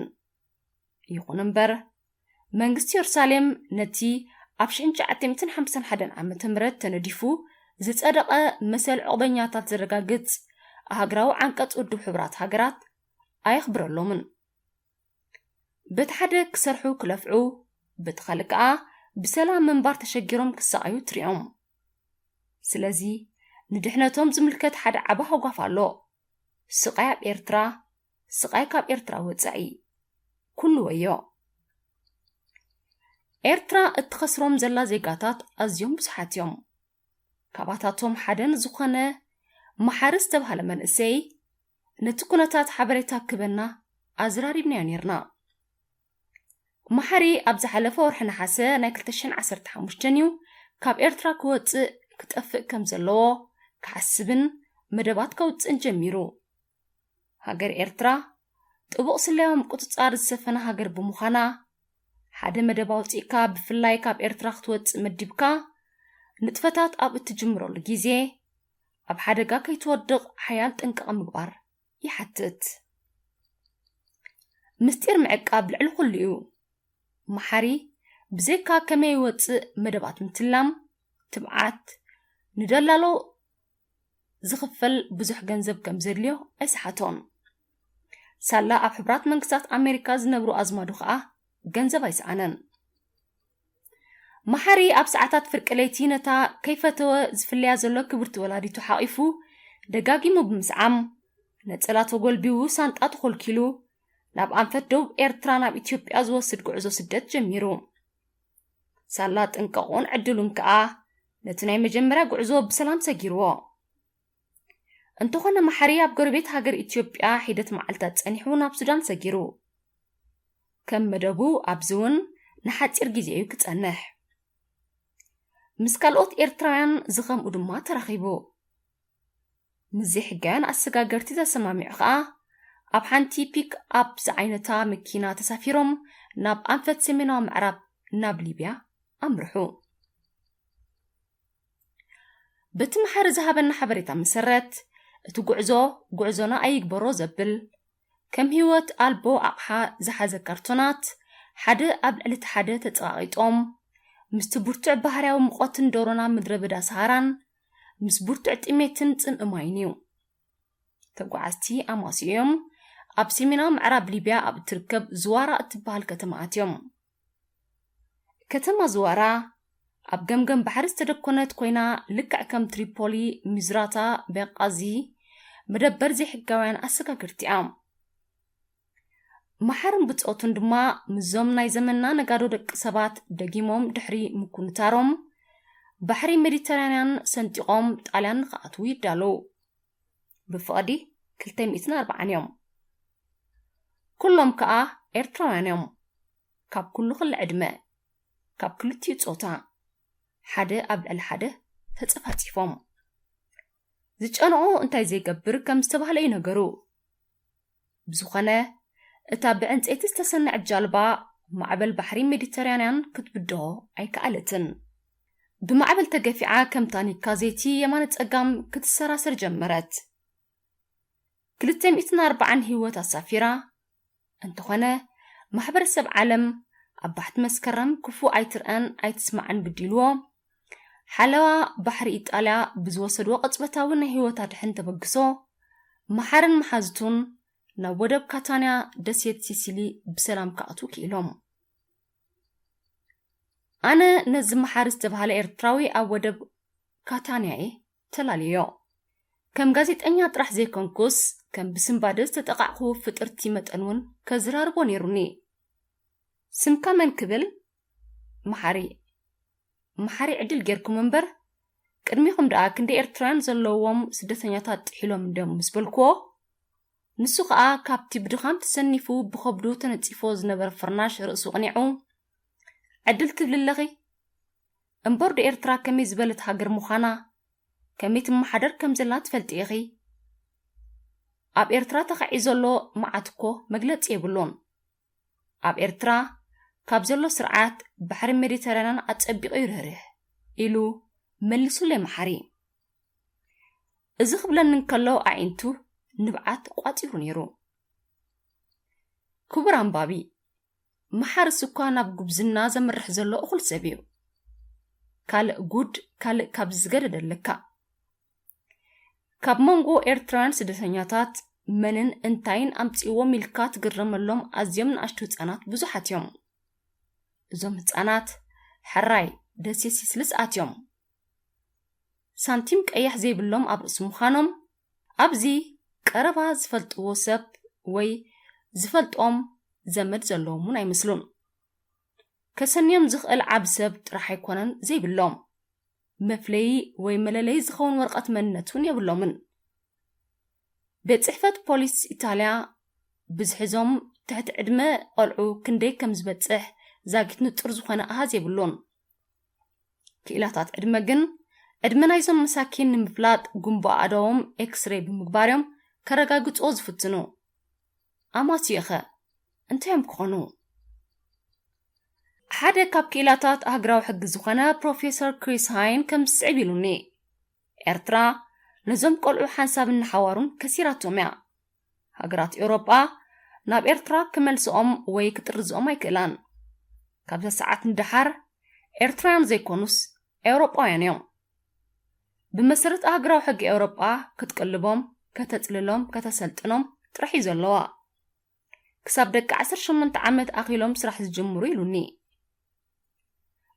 ይኹን እምበር፣ መንግስቲ የሩሳሌም ነቲ ኣብ ሽሕን ትሽዓተ ሚእትን ሓምሳን ሓደን ዓመተ ምህረት ተነዲፉ ዝጸደቐ መሰል ዕቑበኛታት ዘረጋግጽ ኣህግራዊ ዓንቀጽ ውድብ ሕቡራት ሃገራት ኣየኽብረሎምን። በቲ ሓደ ክሰርሑ ክለፍዑ፣ በቲ ካልእ ከኣ ብሰላም ምንባር ተሸጊሮም ክሳቐዩ ትሪኦም። ስለዚ ንድሕነቶም ዝምልከት ሓደ ዓቢ ሃጓፍ ኣሎ። ስቓይ ኣብ ኤርትራ፣ ስቓይ ካብ ኤርትራ ወጻኢ፣ ኩሉ ወዮ። ኤርትራ እትኸስሮም ዘላ ዜጋታት ኣዝዮም ብዙሓት እዮም። ካባታቶም ሓደ ንዝኾነ መሓሪ ዝተባህለ መንእሰይ ነቲ ኩነታት ሓበሬታ ክበና ኣዘራሪብናዮ ኔርና። መሓሪ ኣብ ዝሓለፈ ወርሒ ነሓሰ ናይ ክልተ ሽሕን ዓሰርተ ሓሙሽተን እዩ ካብ ኤርትራ ክወጽእ ክጠፍእ ከም ዘለዎ ክሓስብን መደባት ከውጽእን ጀሚሩ። ሃገር ኤርትራ ጥቡቕ ስለያዊ ምቁጽጻር ዝሰፈነ ሃገር ብምዃና፣ ሓደ መደብ ኣውጺእካ ብፍላይ ካብ ኤርትራ ክትወጽእ መዲብካ ንጥፈታት ኣብ እትጅምረሉ ግዜ ኣብ ሓደጋ ከይትወድቕ ሓያል ጥንቃቐ ምግባር ይሓትት። ምስጢር ምዕቃብ ልዕሊ ኩሉ እዩ። መሓሪ ብዘይካ ከመይ ይወጽእ መደባት ምትላም፣ ትብዓት፣ ንደላሎ ዝኽፈል ብዙሕ ገንዘብ ከም ዘድልዮ ኣይሰሓቶን። ሳላ ኣብ ሕቡራት መንግስታት ኣሜሪካ ዝነብሩ ኣዝማዱ ከኣ ገንዘብ ኣይሰኣነን። መሓሪ ኣብ ሰዓታት ፍርቂ ለይቲ ነታ ከይፈተወ ዝፍለያ ዘሎ ክብርቲ ወላዲቱ ሓቒፉ ደጋጊሙ ብምስዓም፣ ነጸላ ተጎልቢቡ ሳንጣ ተኾልኪሉ፣ ናብ ኣንፈት ደቡብ ኤርትራ ናብ ኢትዮጵያ ዝወስድ ጉዕዞ ስደት ጀሚሩ። ሳላ ጥንቀቑን ዕድሉን ከኣ ነቲ ናይ መጀመርያ ጉዕዞ ብሰላም ሰጊርዎ። እንተኾነ፣ ማሕሪ ኣብ ጎረቤት ሃገር ኢትዮጵያ ሒደት መዓልታት ጸኒሑ ናብ ሱዳን ሰጊሩ። ከም መደቡ ኣብዚ እውን ንሓጺር ግዜ እዩ ክጸንሕ። ምስ ካልኦት ኤርትራውያን ዝኸምኡ ድማ ተራኺቡ። ምስ ዘይሕጋውያን ኣሰጋገርቲ ተሰማሚዑ ከኣ ኣብ ሓንቲ ፒክ ኣፕ ዝዓይነታ መኪና ተሳፊሮም ናብ ኣንፈት ሰሜናዊ ምዕራብ ናብ ሊብያ ኣምርሑ። በቲ ማሕሪ ዝሃበና ሓበሬታ መሰረት፣ እቲ ጉዕዞ ጉዕዞና ኣይግበሮ ዘብል፣ ከም ህይወት ኣልቦ ኣቕሓ ዝሓዘ ካርቶናት ሓደ ኣብ ልዕሊ እቲ ሓደ ተጸቓቒጦም፣ ምስቲ ብርቱዕ ባህርያዊ ሙቐትን ደሮና ምድረ በዳ ሰሃራን ምስ ብርቱዕ ጥሜትን ጽምኢ ማይን እዩ። ተጓዓዝቲ ኣማስዮም ኣብ ሰሜናዊ ምዕራብ ሊብያ ኣብ እትርከብ ዝዋራ እትበሃል ከተማ ኣትዮም። ከተማ ዝዋራ ኣብ ገምገም ባሕሪ ዝተደኮነት ኮይና፣ ልክዕ ከም ትሪፖሊ፣ ሚዝራታ፣ ቤንቃዚ መደበር ዘይሕጋውያን ኣሰጋገርቲ እያ። ማሓርን ብጾቱን ድማ ምስዞም ናይ ዘመንና ነጋዶ ደቂ ሰባት ደጊሞም ድሕሪ ምኩንታሮም፣ ባሕሪ ሜዲተራንያን ሰንጢቖም ጣልያን ንኽኣትዉ ይዳለዉ። ብፍቕዲ ክልተ ሚእትን ኣርባዓን እዮም። ኩሎም ከኣ ኤርትራውያን እዮም። ካብ ኩሉ ክሊ ዕድመ፣ ካብ ክልቲኡ ጾታ፣ ሓደ ኣብ ልዕሊ ሓደ ተጸፋጺፎም። ዝጨንቑ እንታይ ዘይገብር ከም ዝተባህለ እዩ ነገሩ። ብዝኾነ፣ እታ ብዕንጸይቲ ዝተሰነዐት ጃልባ ማዕበል ባሕሪ ሜዲተራንያን ክትብድሆ ኣይከኣለትን። ብማዕበል ተገፊዓ ከም ታኒካ ዘይቲ የማነ ጸጋም ክትሰራሰር ጀመረት። ክልተ ሚእትን ኣርባዓን ህይወት ኣሳፊራ። እንተኾነ፣ ማሕበረሰብ ዓለም ኣብ ባሕቲ መስከረም ክፉእ ኣይትርአን ኣይትስማዕን ግዲልዎ፣ ሓለዋ ባሕሪ ኢጣልያ ብዝወሰድዎ ቅጽበታዊ ናይ ህይወት ኣድሕን ተበግሶ፣ ማሓርን መሓዙቱን ናብ ወደብ ካታንያ ደሴት ሲሲሊ ብሰላም ክኣትዉ ክኢሎም። ኣነ ነዚ መሓሪ ዝተባህለ ኤርትራዊ ኣብ ወደብ ካታንያ እየ ተላልዮ። ከም ጋዜጠኛ ጥራሕ ዘይኮንኩስ፣ ከም ብስንባደ ዝተጠቓዕኩ ፍጥርቲ መጠን እውን ከዘራርቦ ነይሩኒ። "ስምካ መን?" ክብል፣ "መሓሪ፣ መሓሪ ዕድል ጌርኩም እምበር፣ ቅድሚኹም ደኣ ክንደይ ኤርትራውያን ዘለዎም ስደተኛታት ጥሒሎም እንድዮም?" ምስ በልክዎ፣ ንሱ ኸኣ ካብቲ ብድኻም ተሰኒፉ ብኸብዱ ተነጺፎ ዝነበረ ፍርናሽ ርእሱ ቅኒዑ፣ "ዕድል ትብሊ ኣለኺ? እምበርዶ ኤርትራ ከመይ ዝበለት ሃገር ምዃና፣ ከመይ ትመሓደር ከም ዘላ ትፈልጢ ኢኺ? ኣብ ኤርትራ ተኻዒ ዘሎ መዓት እኮ መግለጺ የብሉን። ኣብ ኤርትራ ካብ ዘሎ ስርዓት ባሕሪ ሜዲተራንያን ኣጸቢቑ ይርህርህ" ኢሉ መሊሱለይ መሓሪ። እዚ ክብለኒ እንከሎ ኣዒንቱ ንብዓት ቋጺሩ ነይሩ። ክቡር ኣንባቢ፣ መሓርስ እኳ ናብ ጉብዝና ዘምርሕ ዘሎ እኹል ሰብ እዩ። ካልእ ጉድ፣ ካልእ ካብ ዝገደደ ኣለካ። ካብ መንጎ ኤርትራውያን ስደተኛታት መንን እንታይን ኣምጺእዎም ኢልካ ትግረመሎም ኣዝዮም ንኣሽቱ ህጻናት ብዙሓት እዮም። እዞም ህጻናት ሕራይ ደሴት ሲስልስ ኣትዮም። ሳንቲም ቀያሕ ዘይብሎም ኣብ ርእሲ ምዃኖም፣ ኣብዚ ቀረባ ዝፈልጥዎ ሰብ ወይ ዝፈልጦም ዘመድ ዘለዎም እውን ኣይመስሉን። ከሰንዮም ዝኽእል ዓቢ ሰብ ጥራሕ ኣይኮነን ዘይብሎም፣ መፍለዪ ወይ መለለዪ ዝኸውን ወረቐት መንነት እውን የብሎምን። ቤት ጽሕፈት ፖሊስ ኢጣልያ፣ ብዝሕዞም ትሕቲ ዕድመ ቆልዑ ክንደይ ከም ዝበጽሕ ዛጊት ንጹር ዝኾነ ኣሃዝ የብሉን። ክኢላታት ዕድመ ግን፣ ዕድመ ናይዞም መሳኪን ንምፍላጥ ጉንቦ ኣእዳዎም ኤክስሬይ ብምግባር እዮም ከረጋግጽዎ ዝፍትኑ። ኣማስዩኸ እንታይ እዮም ክኾኑ? ሓደ ካብ ክኢላታት ኣህግራዊ ሕጊ ዝኾነ ፕሮፌሰር ክሪስ ሃይን ከም ዝስዕብ ኢሉኒ። ኤርትራ ነዞም ቆልዑ ሓንሳብን ንሓዋሩን ከሲራቶም እያ። ሃገራት ኤውሮጳ ናብ ኤርትራ ክመልስኦም ወይ ክጥርዝኦም ኣይክእላን። ካብዛ ሰዓት ንደሓር ኤርትራውያን ዘይኮኑስ ኤውሮጳውያን እዮም። ብመሰረት ኣህግራዊ ሕጊ ኤውሮጳ ክትቅልቦም፣ ከተጽልሎም፣ ከተሰልጥኖም ጥራሕ እዩ ዘለዋ። ክሳብ ደቂ ዓሰርተ ሸሞንተ ዓመት ኣኺሎም ስራሕ ዝጅምሩ ኢሉኒ።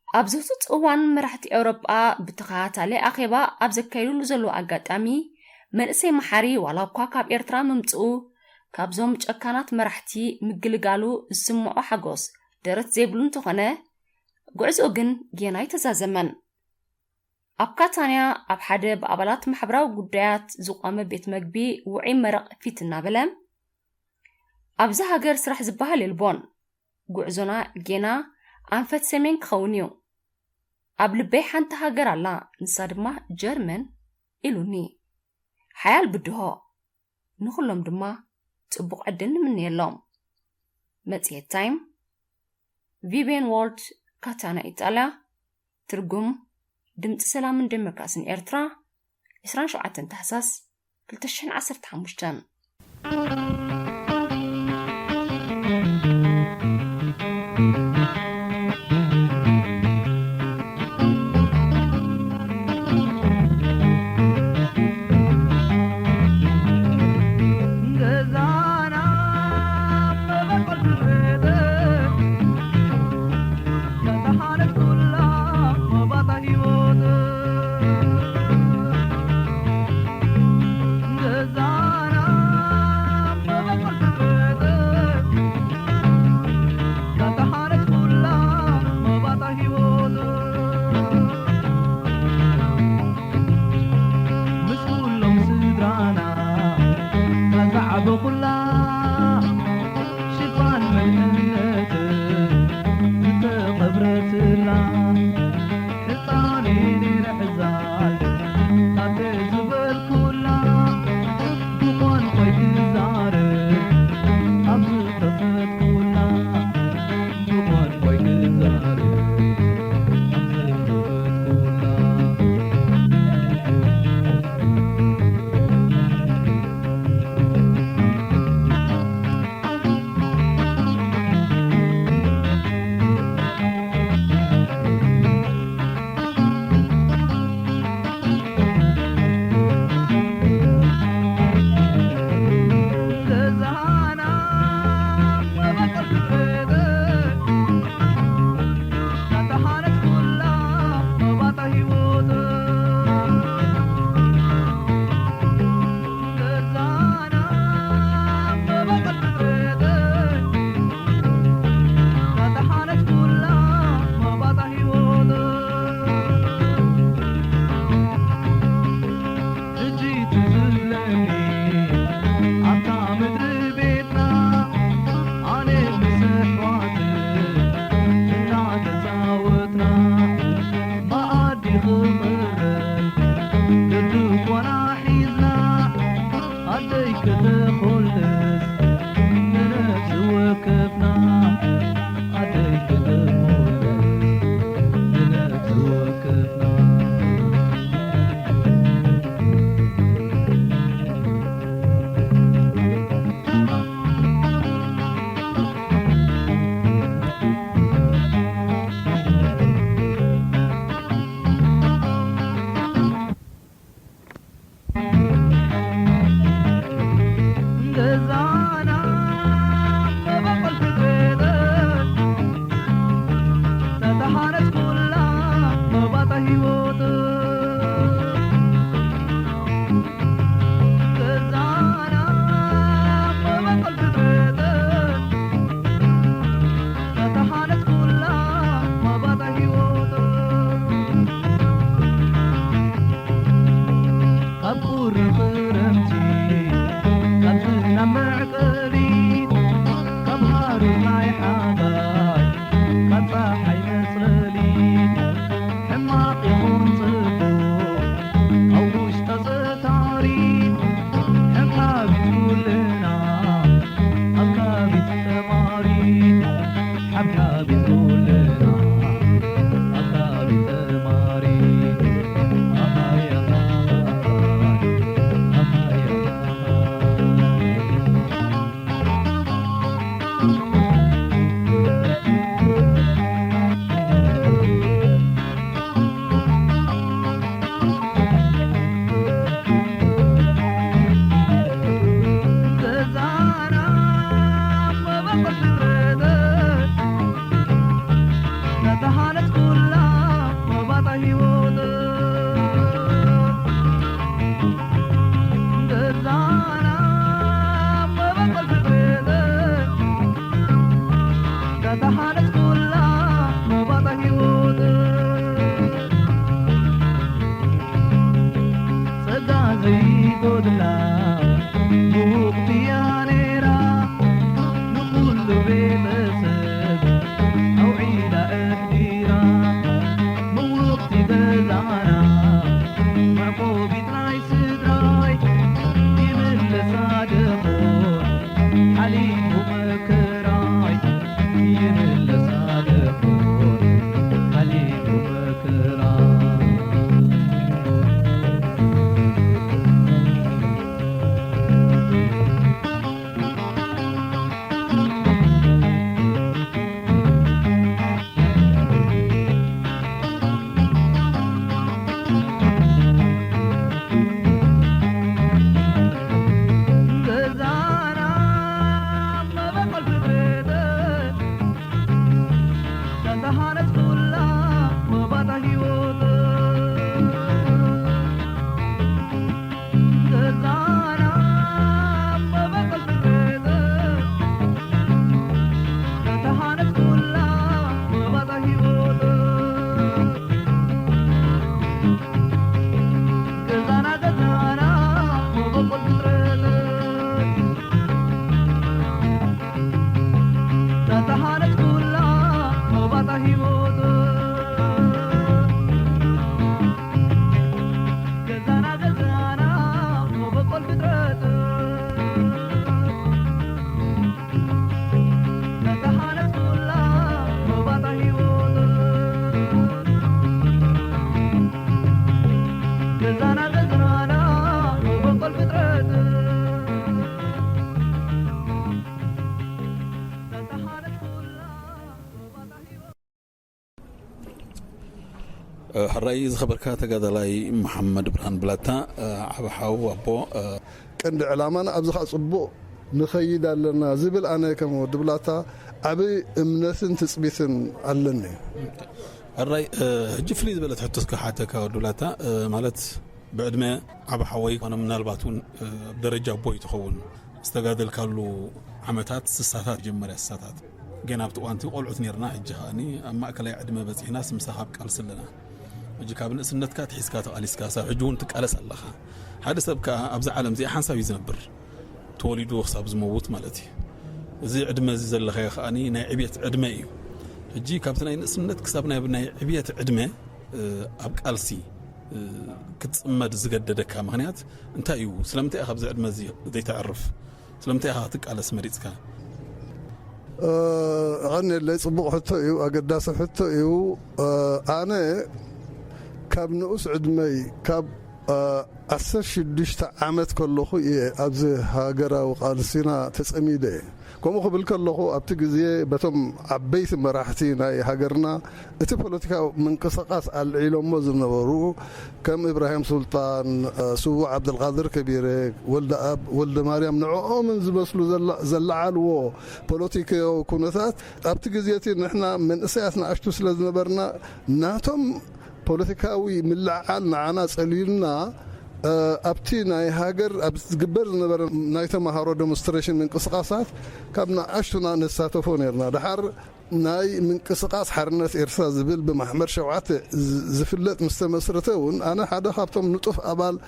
ኣብዚ ህጹጽ እዋን መራሕቲ ኤውሮጳ ብተኸታታሊ ኣኼባ ኣብ ዘካየድሉ ዘለዉ ኣጋጣሚ፣ መንእሰይ መሓሪ ዋላ እኳ ካብ ኤርትራ ምምጽኡ ካብዞም ጨካናት መራሕቲ ምግልጋሉ ዝስምዖ ሓጎስ ደረት ዘይብሉ እንተኾነ፣ ጉዕዞ ግን ጌና ኣይተዛዘመን። ኣብ ካታንያ ኣብ ሓደ ብኣባላት ማሕበራዊ ጉዳያት ዝቖመ ቤት መግቢ ውዑይ መረቕ ፊት እናበለ፣ "ኣብዚ ሃገር ስራሕ ዝበሃል የልቦን። ጉዕዞና ጌና ኣንፈት ሰሜን ክኸውን እዩ። ኣብ ልበይ ሓንቲ ሃገር ኣላ፣ ንሳ ድማ ጀርመን" ኢሉኒ። ሓያል ብድሆ። ንኹሎም ድማ ጽቡቕ ዕድል ንምነየሎም። መጽሔት ታይም፣ ቪቤን ዎልድ፣ ካታና ኢጣልያ። ትርጉም፣ ድምጺ ሰላምን ዴሞክራስን ኤርትራ፣ ዕስራን ሸውዓተን ታሕሳስ ክልተ ሽሕን ዓሰርተ ሓሙሽተን። ሕራይ ዝኸበርካ ተጋዳላይ መሓመድ ብርሃን ብላታ፣ ዓቢ ሓው ኣቦ። ቀንዲ ዕላማና ኣብዚ ኸዓ ጽቡቕ ንኸይድ ኣለና ዝብል ኣነ ከም ወዲ ብላታ ዓቢ እምነትን ትጽቢትን ኣለኒ። ሕራይ፣ ሕጂ ፍልይ ዝበለት ሕቶ እስከ ሓተካ ወዲ ብላታ፣ ማለት ብዕድመ ዓቢ ሓወይ ኮነ ምናልባት እውን ኣብ ደረጃ ኣቦይ ትኸውን ዝተጋደልካሉ ዓመታት ስሳታት፣ መጀመርያ ስሳታት ገና ኣብቲ እዋንቲ ቆልዑት ነርና። ሕጂ ከኣኒ ኣብ ማእከላይ ዕድመ በጺሕናስ ምሳኻ ኣብ ቃልሲ ኣለና። ሕጂ ካብ ንእስነትካ ኣትሒዝካ ተቓሊስካ፣ ሳብ ሕጂ እውን ትቃለስ ኣለኻ። ሓደ ሰብ ከኣ ኣብዛ ዓለም እዚኣ ሓንሳብ እዩ ዝነብር፣ ተወሊዱ ክሳብ ዝመውት ማለት እዩ። እዚ ዕድመ እዚ ዘለኻዮ ከኣኒ ናይ ዕብየት ዕድመ እዩ። ሕጂ ካብቲ ናይ ንእስነት ክሳብ ናይ፣ ናይ ዕብየት ዕድመ ኣብ ቃልሲ ክትጽመድ ዝገደደካ ምኽንያት እንታይ እዩ? ስለምንታይ ኢኻ ኣብዚ ዕድመ እዚ ዘይተዕርፍ? ስለምንታይ ኢኻ ክትቃለስ መሪጽካ? ኣቐንየለይ፣ ጽቡቕ ሕቶ እዩ፣ ኣገዳሲ ሕቶ እዩ። ኣነ ካብ ንኡስ ዕድመይ፣ ካብ ዓሰርተ ሽዱሽተ ዓመት ከለኹ እየ ኣብዚ ሃገራዊ ቃልሲና ተጸሚደ። ከምኡ ክብል ከለኹ፣ ኣብቲ ግዜ በቶም ዓበይቲ መራሕቲ ናይ ሃገርና እቲ ፖለቲካዊ ምንቅስቓስ ኣልዒሎሞ ዝነበሩ ከም እብራሂም ሱልጣን፣ ስዉእ ዓብደልቃድር ከቢረ፣ ወልደኣብ ወልደማርያም፣ ንዕኦምን ዝመስሉ ዘለዓልዎ ፖለቲካዊ ኩነታት፣ ኣብቲ ግዜ እቲ ንሕና መንእሰያት ንኣሽቱ ስለ ዝነበርና፣ ናቶም ፖለቲካዊ ምልዕዓል ንዓና ጸልዩልና። ኣብቲ ናይ ሃገር ኣብ ዝግበር ዝነበረ ናይ ተምሃሮ ደሞንስትሬሽን ምንቅስቓሳት ካብ ንኣሽቱና ንሳተፎ ነርና። ድሓር ናይ ምንቅስቓስ ሓርነት ኤርትራ ዝብል ብማሕመር ሸውዓተ ዝፍለጥ ምስ ተመስረተ እውን ኣነ ሓደ ካብቶም ንጡፍ ኣባል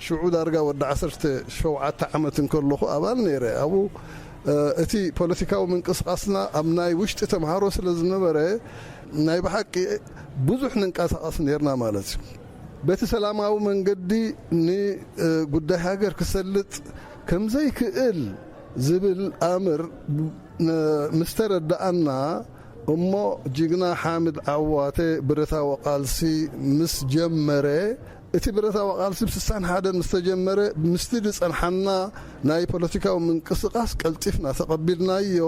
ሽዑ ዳርጋ ወዲ ዓሰርተ ሸውዓተ ዓመት እንከለኹ ኣባል ነይረ። ኣብኡ እቲ ፖለቲካዊ ምንቅስቓስና ኣብ ናይ ውሽጢ ተምሃሮ ስለ ዝነበረ ናይ ብሓቂ ብዙሕ ንንቀሳቐስ ነርና ማለት እዩ። በቲ ሰላማዊ መንገዲ ንጉዳይ ሃገር ክሰልጥ ከምዘይክእል ዝብል ኣምር ምስ ተረዳኣና እሞ ጅግና ሓምድ ዓዋተ ብረታዊ ቃልሲ ምስ ጀመረ፣ እቲ ብረታዊ ቃልሲ ብ ስሳን ሓደን ምስ ተጀመረ፣ ምስቲ ዝጸንሓና ናይ ፖለቲካዊ ምንቅስቓስ ቀልጢፍና ተቐቢልናዮ።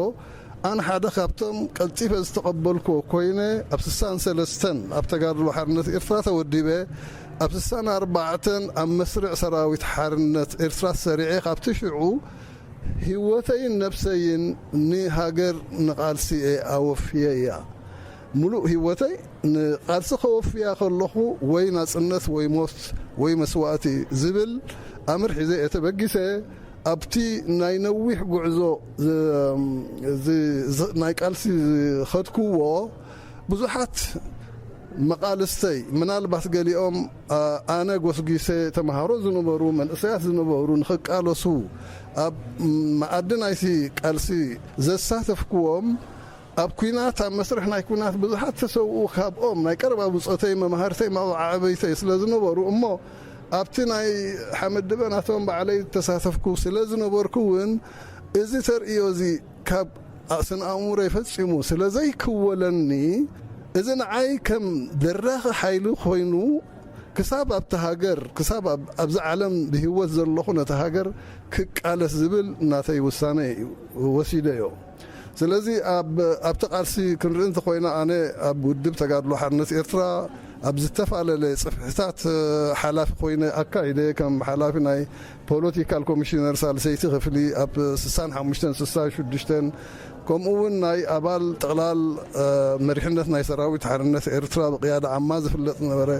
ኣነ ሓደ ካብቶም ቀልጢፈ ዝተቐበልኩዎ ኮይነ፣ ኣብ ስሳን ሰለስተን ኣብ ተጋድሎ ሓርነት ኤርትራ ተወዲበ፣ ኣብ ስሳን ኣርባዕተን ኣብ መስርዕ ሰራዊት ሓርነት ኤርትራ ሰሪዐ፣ ካብቲ ሽዑ ህይወተይን ነብሰይን ንሃገር ንቓልሲ እየ ኣወፍየያ። ምሉእ ህይወተይ ንቓልሲ ከወፍያ ከለኹ ወይ ናጽነት ወይ ሞት ወይ መስዋእቲ ዝብል ኣምር ሒዘ እየ ተበጊሰ። ኣብቲ ናይ ነዊሕ ጉዕዞ ዝ-፣ ዝ-፣ ዝ-፣ ናይ ቃልሲ ዝኸድክዎ ብዙሓት መቓልስተይ፣ ምናልባት ገሊኦም፣ ኣ-፣ ኣነ ጎስጒሰ ተምሃሮ ዝነበሩ፣ መንእሰያት ዝነበሩ፣ ንኽቃለሱ ኣብ መኣዲ ናይቲ ቃልሲ ዘሳተፍክዎም፣ ኣብ ኲናት፣ ኣብ መስርሕ ናይ ኲናት ብዙሓት ተሰውኡ። ካብኦም ናይ ቀረባ ብጾተይ፣ መማህርተይ፣ መዓበይተይ ስለ ዝነበሩ እሞ ኣብቲ ናይ ሓመድ ድበ ናቶም ባዕለይ ዝተሳተፍኩ ስለ ዝነበርኩ እውን እዚ ተርእዮ እዚ ካብ ስነ ኣእምሮይ ፈጺሙ ስለ ዘይክወለኒ፣ እዚ ንዓይ ከም ደራኺ ሓይሊ ኮይኑ ክሳብ ኣብቲ ሃገር፣ ክሳብ ኣብ-፣ ኣብዚ ዓለም ብህይወት ዘለኹ ነቲ ሃገር ክቃለስ ዝብል ናተይ ውሳነ እዩ ወሲደዮ። ስለዚ ኣብ-፣ ኣብቲ ቃልሲ ክንርኢ እንተኾይና፣ ኣነ ኣብ ውድብ ተጋድሎ ሓርነት ኤርትራ ኣብ ዝተፈላለየ ጽፍሕታት ሓላፊ ኮይነ ኣካይደ። ከም ሓላፊ ናይ ፖለቲካል ኮሚሽነር ሳልሰይቲ ክፍሊ ኣብ ስሳን ሓሙሽተን ስሳን ሽዱሽተን፣ ከምኡ እውን ናይ ኣባል ጠቕላል፣ እ፣ መሪሕነት ናይ ሰራዊት ሓርነት ኤርትራ ብቅያዳ ዓማ ዝፍለጥ ዝነበረ፣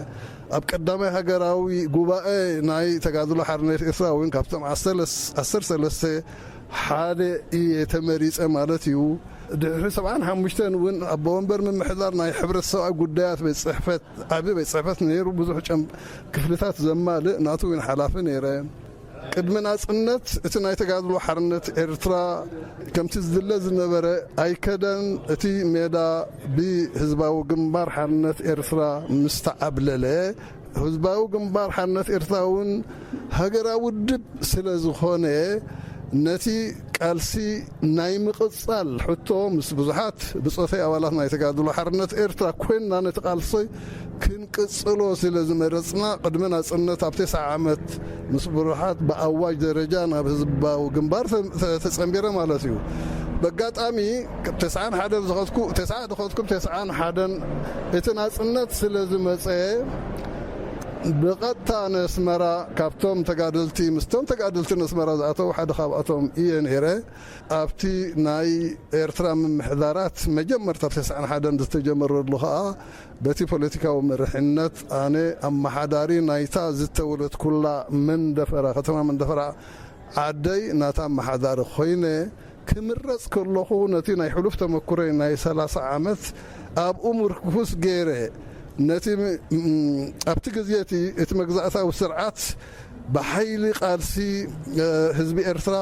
ኣብ ቀዳማይ ሃገራዊ ጉባኤ ናይ ተጋድሎ ሓርነት ኤርትራ እውን ካብቶም ዓሰርተ ሰለስተ ሓደ እየ ተመሪጸ ማለት እዩ። ድሕሪ ሰብዓን ሓሙሽተን እውን ኣቦ ወንበር ምምሕዳር ናይ ሕብረተሰባዊ ጉዳያት ቤት ጽሕፈት፣ ዓቢ ቤት ጽሕፈት ነይሩ፣ ብዙሕ ጨም-፣ ክፍልታት ዘማልእ ናቱ እውን ሓላፊ ነይረ። ቅድሚ ናጽነት እቲ ናይ ተጋድሎ ሓርነት ኤርትራ ከምቲ ዝድለ ዝነበረ ኣይከደን። እቲ ሜዳ ብህዝባዊ ግንባር ሓርነት ኤርትራ ምስ ተዓብለለ፣ ህዝባዊ ግንባር ሓርነት ኤርትራ እውን ሃገራዊ ውድብ ስለ ዝኾነ፣ ነቲ ቃልሲ ናይ ምቕጻል ሕቶ ምስ ብዙሓት ብጾተይ ኣባላት ናይ ተጋድሎ ሓርነት ኤርትራ ኮይንና ነቲ ቃልሲ ክንቅጽሎ ስለ ዝመረጽና፣ ቅድሚ ናጽነት ኣብ ተስዓ ዓመት ምስ ብዙሓት ብኣዋጅ ደረጃ ናብ ህዝባዊ ግንባር ተ-፣ ተ-፣ ተጸንቢረ ማለት እዩ። በጋጣሚ ተስዓን ሓደን ዝኸትኩ ተስዓ ዝኸትኩም ተስዓን ሓደን እቲ ናጽነት ስለ ዝመጸ ብቐጥታ ነስመራ ካብቶም ተጋደልቲ ምስቶም ተጋደልቲ ነስመራ ዝኣተው ሓደ ካብኣቶም እየ ነይረ። ኣብቲ ናይ ኤርትራ ምምሕዳራት መጀመርታ ተስዓን ሓደን ዝተጀመረሉ ኸኣ በቲ ፖለቲካዊ መርሕነት ኣነ ኣመሓዳሪ ናይታ ዝተወለድኩላ መንደፈራ ከተማ መንደፈራ ዓደይ ናታ ኣመሓዳሪ ኮይነ ክምረጽ ከለኹ ነቲ ናይ ሕሉፍ ተመኩረይ ናይ ሰላሳ ዓመት ኣብኡ ምርኩስ ገይረ ነቲ ኣብቲ ግዜ እቲ እቲ መግዛእታዊ ስርዓት ብሓይሊ ቃልሲ ህዝቢ ኤርትራ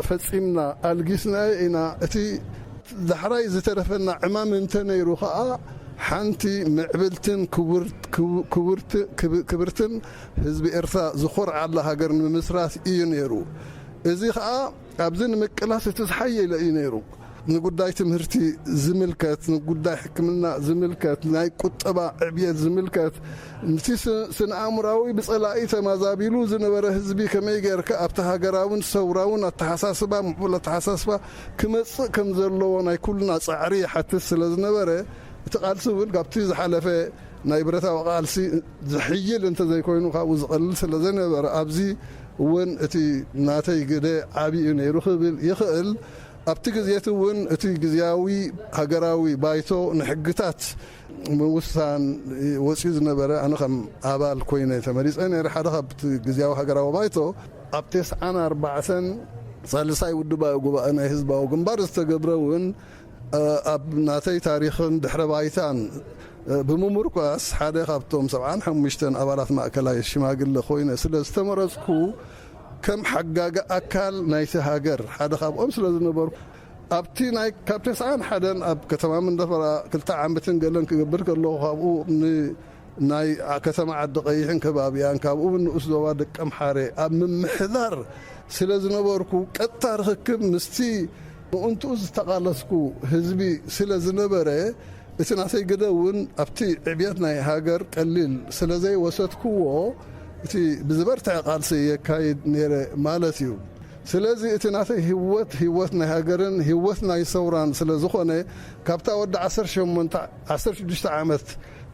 ፈጺምና ኣልጊስናዮ ኢና። እቲ ዳሕራይ ዝተረፈና ዕማም እንተ ነይሩ ኸኣ ሓንቲ ምዕብልትን ክብርትን ህዝቢ ኤርትራ ዝኾርዓላ ሃገር ንምምስራት እዩ ነይሩ። እዚ ኸኣ ኣብዚ ንምቅላስ እቲ ዝሓየለ እዩ ነይሩ። ንጉዳይ ትምህርቲ ዝምልከት፣ ንጉዳይ ሕክምና ዝምልከት፣ ናይ ቁጠባ ዕብየት ዝምልከት፣ ነቲ ስነ ኣእምራዊ ብጸላኢ ተማዛቢሉ ዝነበረ ህዝቢ ከመይ ጌርካ ኣብቲ ሃገራውን ሰውራውን ኣተሓሳስባ ምዕቡል ኣተሓሳስባ ክመጽእ ከም ዘለዎ ናይ ኩልና ጻዕሪ ይሓትት ስለ ዝነበረ እቲ ቃልሲ እውን ካብቲ ዝሓለፈ ናይ ብረታዊ ቃልሲ ዝሕይል እንተዘይኮይኑ ካብኡ ዝቐልል ስለ ዘይነበረ ኣብዚ እውን እቲ ናተይ ግደ ዓብዩ ነይሩ ክብል ይኽእል። ኣብቲ ግዜ እቲ እውን እቲ ግዝያዊ ሃገራዊ ባይቶ ንሕግታት ምውሳን ወፂኡ ዝነበረ ኣነ ከም ኣባል ኮይነ ተመሪፀ ነይረ። ሓደ ካብቲ ግዝያዊ ሃገራዊ ባይቶ ኣብ ተስዓን ኣርባዕተን ሳልሳይ ውድባዊ ጉባኤ ናይ ህዝባዊ ግንባር ዝተገብረ እውን ኣብ ናተይ ታሪኽን ድሕረ ባይታን ብምምርኳስ ሓደ ካብቶም ሰብዓን ሓሙሽተን ኣባላት ማእከላይ ሽማግለ ኮይነ ስለ ዝተመረፅኩ ከም ሓጋጊ ኣካል ናይቲ ሃገር ሓደ ካብኦም ስለ ዝነበርኩ ኣብቲ ናይ ካብ ተስዓን ሓደን ኣብ ከተማ መንደፈራ ክልተ ዓመትን ገለን ክገብር ከለኹ ካብኡ ን ናይ ከተማ ዓዲ ቀይሕን ከባቢኣን ካብኡ ንኡስ ዞባ ደቀምሓረ ኣብ ምምሕዳር ስለ ዝነበርኩ ቀጥታ ርኽክብ ምስቲ ምእንትኡ ዝተቓለስኩ ህዝቢ ስለ ዝነበረ እቲ ናተይ ግደ እውን ኣብቲ ዕብየት ናይ ሃገር ቀሊል ስለ ዘይወሰድክዎ እቲ ብዝበርትዐ ቃልሲ የካይድ ነይረ ማለት እዩ። ስለዚ እቲ ናተይ ህይወት ህይወት ናይ ሃገርን ህይወት ናይ ሰውራን ስለ ዝኾነ ካብታ ወዲ ዓሰርተ ሸሞንተ ዓሰርተ ሽዱሽተ ዓመት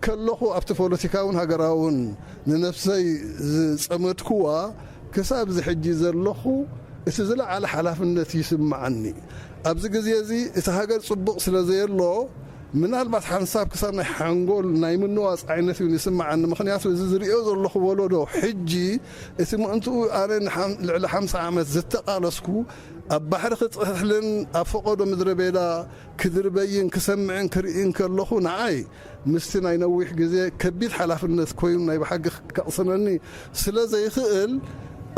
ከለኹ ኣብቲ ፖለቲካውን ሃገራውን ንነፍሰይ ዝጸመድክዋ ክሳብ እዚ ሕጂ ዘለኹ እቲ ዝለዓለ ሓላፍነት ይስምዓኒ። ኣብዚ ግዜ እዚ እቲ ሃገር ጽቡቕ ስለ ዘየሎ ምናልባት ሓንሳብ ክሳብ ናይ ሓንጎል ናይ ምንዋጽ ዓይነት እውን ይስምዓኒ። ምኽንያቱ እዚ ዝርእዮ ዘለኹ ወለዶ ሕጂ እቲ ምእንትኡ ኣነ ልዕሊ ሓምሳ ዓመት ዝተቓለስኩ ኣብ ባሕሪ ክጥሕልን ኣብ ፈቐዶ ምድረ ቤዳ ክድርበይን ክሰምዕን ክርእይን ከለኹ ንዓይ ምስቲ ናይ ነዊሕ ግዜ ከቢድ ሓላፍነት ኮይኑ ናይ ብሓቂ ከቕስነኒ ስለ ዘይኽእል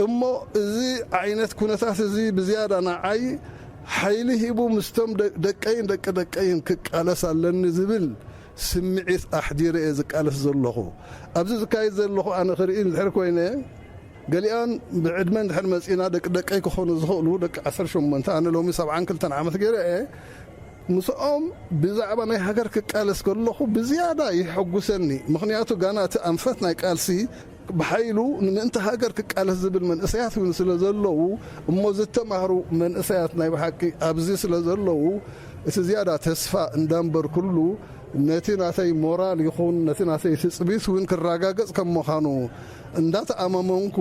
እሞ እዚ ዓይነት ኩነታት እዚ ብዝያዳ ንዓይ ሓይሊ ሂቡ ምስቶም ደቀይን ደቂ ደቀይን ክቃለስ ኣለኒ ዝብል ስምዒት ኣሕዲረ እየ ዝቃለስ ዘለኹ። ኣብዚ ዝካየድ ዘለኹ ኣነ ክርኢ እንድሕር ኮይነ ገሊኣን ብዕድመ እንድሕር መፂና ደቂ ደቀይ ክኾኑ ዝኽእሉ ደቂ ዓሰርተ ሸሞንተ ኣነ ሎሚ ሰብዓን ክልተን ዓመት ገይረ እየ ምስኦም ብዛዕባ ናይ ሃገር ክቃለስ ከለኹ ብዝያዳ ይሐጉሰኒ። ምኽንያቱ ጋና እቲ ኣንፈት ናይ ቃልሲ ብሓይሉ ንምእንቲ ሃገር ክቃለስ ዝብል መንእሰያት እውን ስለ ዘለዉ እሞ ዝተማህሩ መንእሰያት ናይ ብሓቂ ኣብዚ ስለ ዘለዉ እቲ ዝያዳ ተስፋ እንዳንበርኩሉ ነቲ ናተይ ሞራል ይኹን ነቲ ናተይ ትጽቢት እውን ክረጋገጽ ከም ምዃኑ እንዳተኣማመንኩ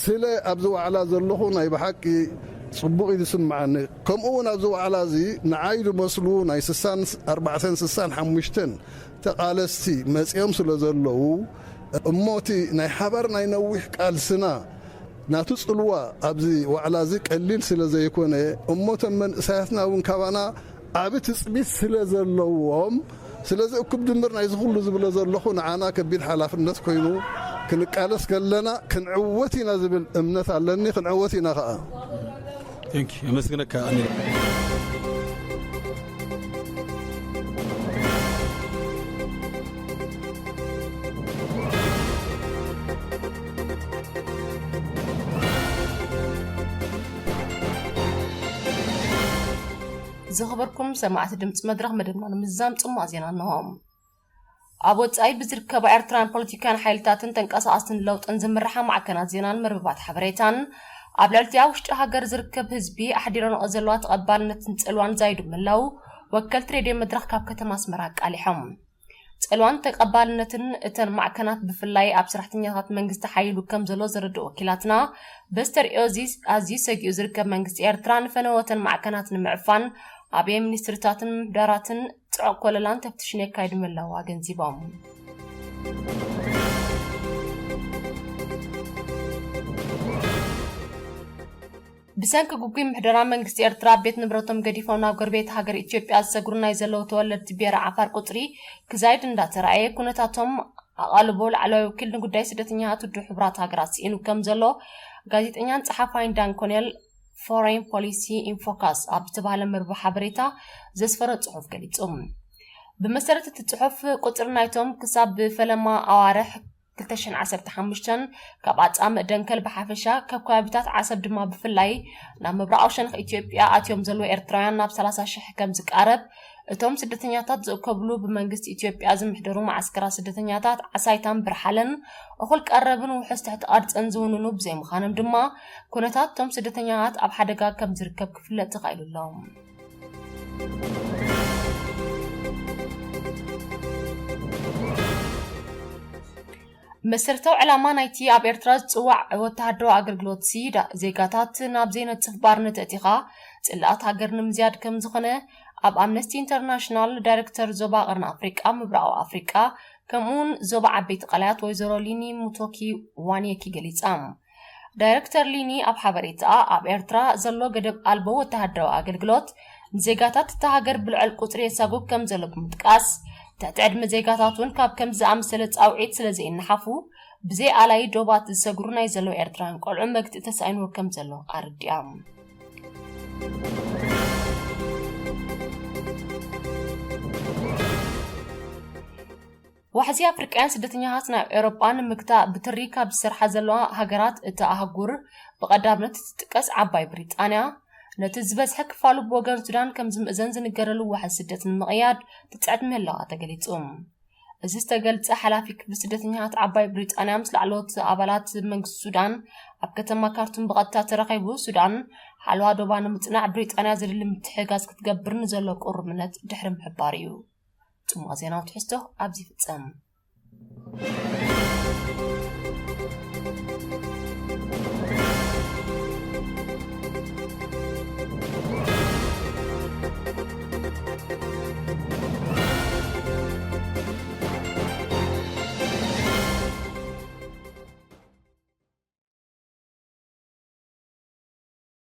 ስለ ኣብዚ ዋዕላ ዘለኹ ናይ ብሓቂ ጽቡቕ እዩ ዝስምዓኒ። ከምኡ እውን ኣብዚ ዋዕላ እዚ ንዓይ ዝመስሉ ናይ ስሳን ኣርባዕተን ስሳን ሓሙሽተን ተቓለስቲ መጺኦም ስለ ዘለዉ እሞ እቲ ናይ ሓባር ናይ ነዊሕ ቃልስና ናቱ ጽልዋ ኣብዚ ዋዕላ እዚ ቀሊል ስለ ዘይኮነ እሞ እቶም መንእሰያትና እውን ካባና ዓቢ ትጽቢት ስለ ዘለዎም ስለዚ እኩብ ድምር ናይዚ ኩሉ ዝብሎ ዘለኹ ንዓና ከቢድ ሓላፍነት ኮይኑ ክንቃለስ ከለና ክንዕወት ኢና ዝብል እምነት ኣለኒ። ክንዕወት ኢና ከኣ። የመስግነካ ኣሚር። ዝኸበርኩም ሰማዕቲ ድምፂ መድረኽ መደብና ንምዝዛም ፅሙቕ ዜና እንሆ። ኣብ ወፃኢ ብዝርከባ ኤርትራን ፖለቲካን ሓይልታትን ተንቀሳቐስትን ለውጥን ዝምርሓ ማዕከናት ዜናን መርበባት ሓበሬታን ኣብ ልዕሊ ውሽጢ ሃገር ዝርከብ ህዝቢ ኣሕዲሮንኦ ዘለዋ ተቐባልነትን ጽልዋን ዛይዱ ምህላው ወከልቲ ሬድዮ መድረኽ ካብ ከተማ ኣስመራ ኣቃሊሖም። ጽልዋን ተቐባልነትን እተን ማዕከናት ብፍላይ ኣብ ሰራሕተኛታት መንግስቲ ሓይሉ ከም ዘሎ ዘረድኡ ወኪላትና፣ በዚ ተርእዮ እዚ ኣዝዩ ሰጊኡ ዝርከብ መንግስቲ ኤርትራ ንፈነወተን ማዕከናት ንምዕፋን ኣብየ ሚኒስትሪታትን ምምሕዳራትን ጽዑቕ ኮለላን ተፍትሽን የካይዱ ምህላው ኣገንዚቦም። ብሰንኪ ግጉይ ምሕደራ መንግስቲ ኤርትራ ቤት ንብረቶም ገዲፎም ናብ ጎረቤት ሃገር ኢትዮጵያ ዝሰግሩ ናይ ዘለዉ ተወለድቲ ብሄረ ዓፋር ቁጽሪ ክዛይድ እንዳተራእየ፣ ኩነታቶም ኣቓልቦ ላዕለዋይ ወኪል ንጉዳይ ስደተኛታት ውድብ ሕቡራት ሃገራት ስኢኑ ከም ዘሎ ጋዜጠኛን ጸሓፋይን ዳን ኮኔል ፎሬን ፖሊሲ ኢንፎካስ ኣብ ዝተባህለ መርበብ ሓበሬታ ዘስፈሮ ጽሑፍ ገሊጹ። ብመሰረት እቲ ጽሑፍ፣ ቁጽሪ ናይቶም ክሳብ ብፈለማ ኣዋርሕ ክልተ ሽሕን ዓሰርተ ሓሙሽተን ካብ ኣጻምእ ደንከል ብሓፈሻ፣ ካብ ከባቢታት ዓሰብ ድማ ብፍላይ ናብ ምብራቓዊ ሸነኽ ኢትዮጵያ ኣትዮም ዘለዉ ኤርትራውያን ናብ ሰላሳ ሽሕ ከም ዝቃረብ፣ እቶም ስደተኛታት ዝእከብሉ ብመንግስቲ ኢትዮጵያ ዝምሕደሩ መዓስከራት ስደተኛታት ዓሳይታን ብርሓለን እኹል ቀረብን ውሑስ ትሕቲ ቅርጽን ዝውንኑ ብዘይምዃኖም ድማ፣ ኩነታት እቶም ስደተኛታት ኣብ ሓደጋ ከም ዝርከብ ክፍለጥ ተኻኢሉ ኣሎ። መሰረታዊ ዕላማ ናይቲ ኣብ ኤርትራ ዝጽዋዕ ወተሃደራዊ ኣገልግሎት ሲ፣ ዳ-፣ ዜጋታት ናብ ዘይነጽፍ ባርነት ኣእቲኻ ጽልኣት ሃገር ንምዝያድ ከም ዝኾነ ኣብ ኣምነስቲ ኢንተርናሽናል ዳይሬክተር ዞባ ቀርኒ ኣፍሪቃ፣ ምብራቓዊ ኣፍሪቃ፣ ከምኡውን ዞባ ዓበይቲ ቀላያት ወይዘሮ ሊኒ ሙቶኪ ዋንየኪ ገሊጻ። ዳይሬክተር ሊኒ ኣብ ሓበሬታኣ፣ ኣብ ኤርትራ ዘሎ ገደብ ኣልቦ ወተሃደራዊ ኣገልግሎት ንዜጋታት እታ ሃገር ብልዑል ቁጽሪ የሳጉግ ከም ዘሎ ብምጥቃስ፣ ትሕቲ ዕድመ ዜጋታት እውን ካብ ከምዚ ዝኣመሰለ ጻውዒት ስለ ዘይነሓፉ፣ ብዘይ ኣላይ ዶባት ዝሰግሩ ናይ ዘለዉ ኤርትራውያን ቆልዑ መግትኢ ተሳኢንዎ ከም ዘሎ ኣረዲኣ። ዋሕዚ ኣፍሪቃውያን ስደተኛታት ናብ ኤውሮጳ ንምግታእ ብትሪ ካብ ዝሰርሓ ዘለዋ ሃገራት እታ ኣህጉር ብቐዳምነት እትጥቀስ ዓባይ ብሪጣንያ፣ ነቲ ዝበዝሐ ክፋሉ ብወገን ሱዳን ከም ዝምእዘን ዝንገረሉ ዋሕዚ ስደት ንምቕያድ ትጽዕት ምህላዋ ተገሊጹ። እዚ ዝተገልጸ ሓላፊ ክፍሊ ስደተኛታት ዓባይ ብሪጣንያ ምስ ላዕለዎት ኣባላት መንግስቲ ሱዳን ኣብ ከተማ ካርቱም ብቐጥታ ተራኺቡ፣ ሱዳን ሓለዋ ዶባ ንምጽናዕ ብሪጣንያ ዘድሊ ምትሕግጋዝ ክትገብር ንዘሎ ቁርብነት ድሕሪ ምሕባር እዩ። ጽሙቕ ዜናዊ ትሕዝቶ ኣብዚ ይፍጸም።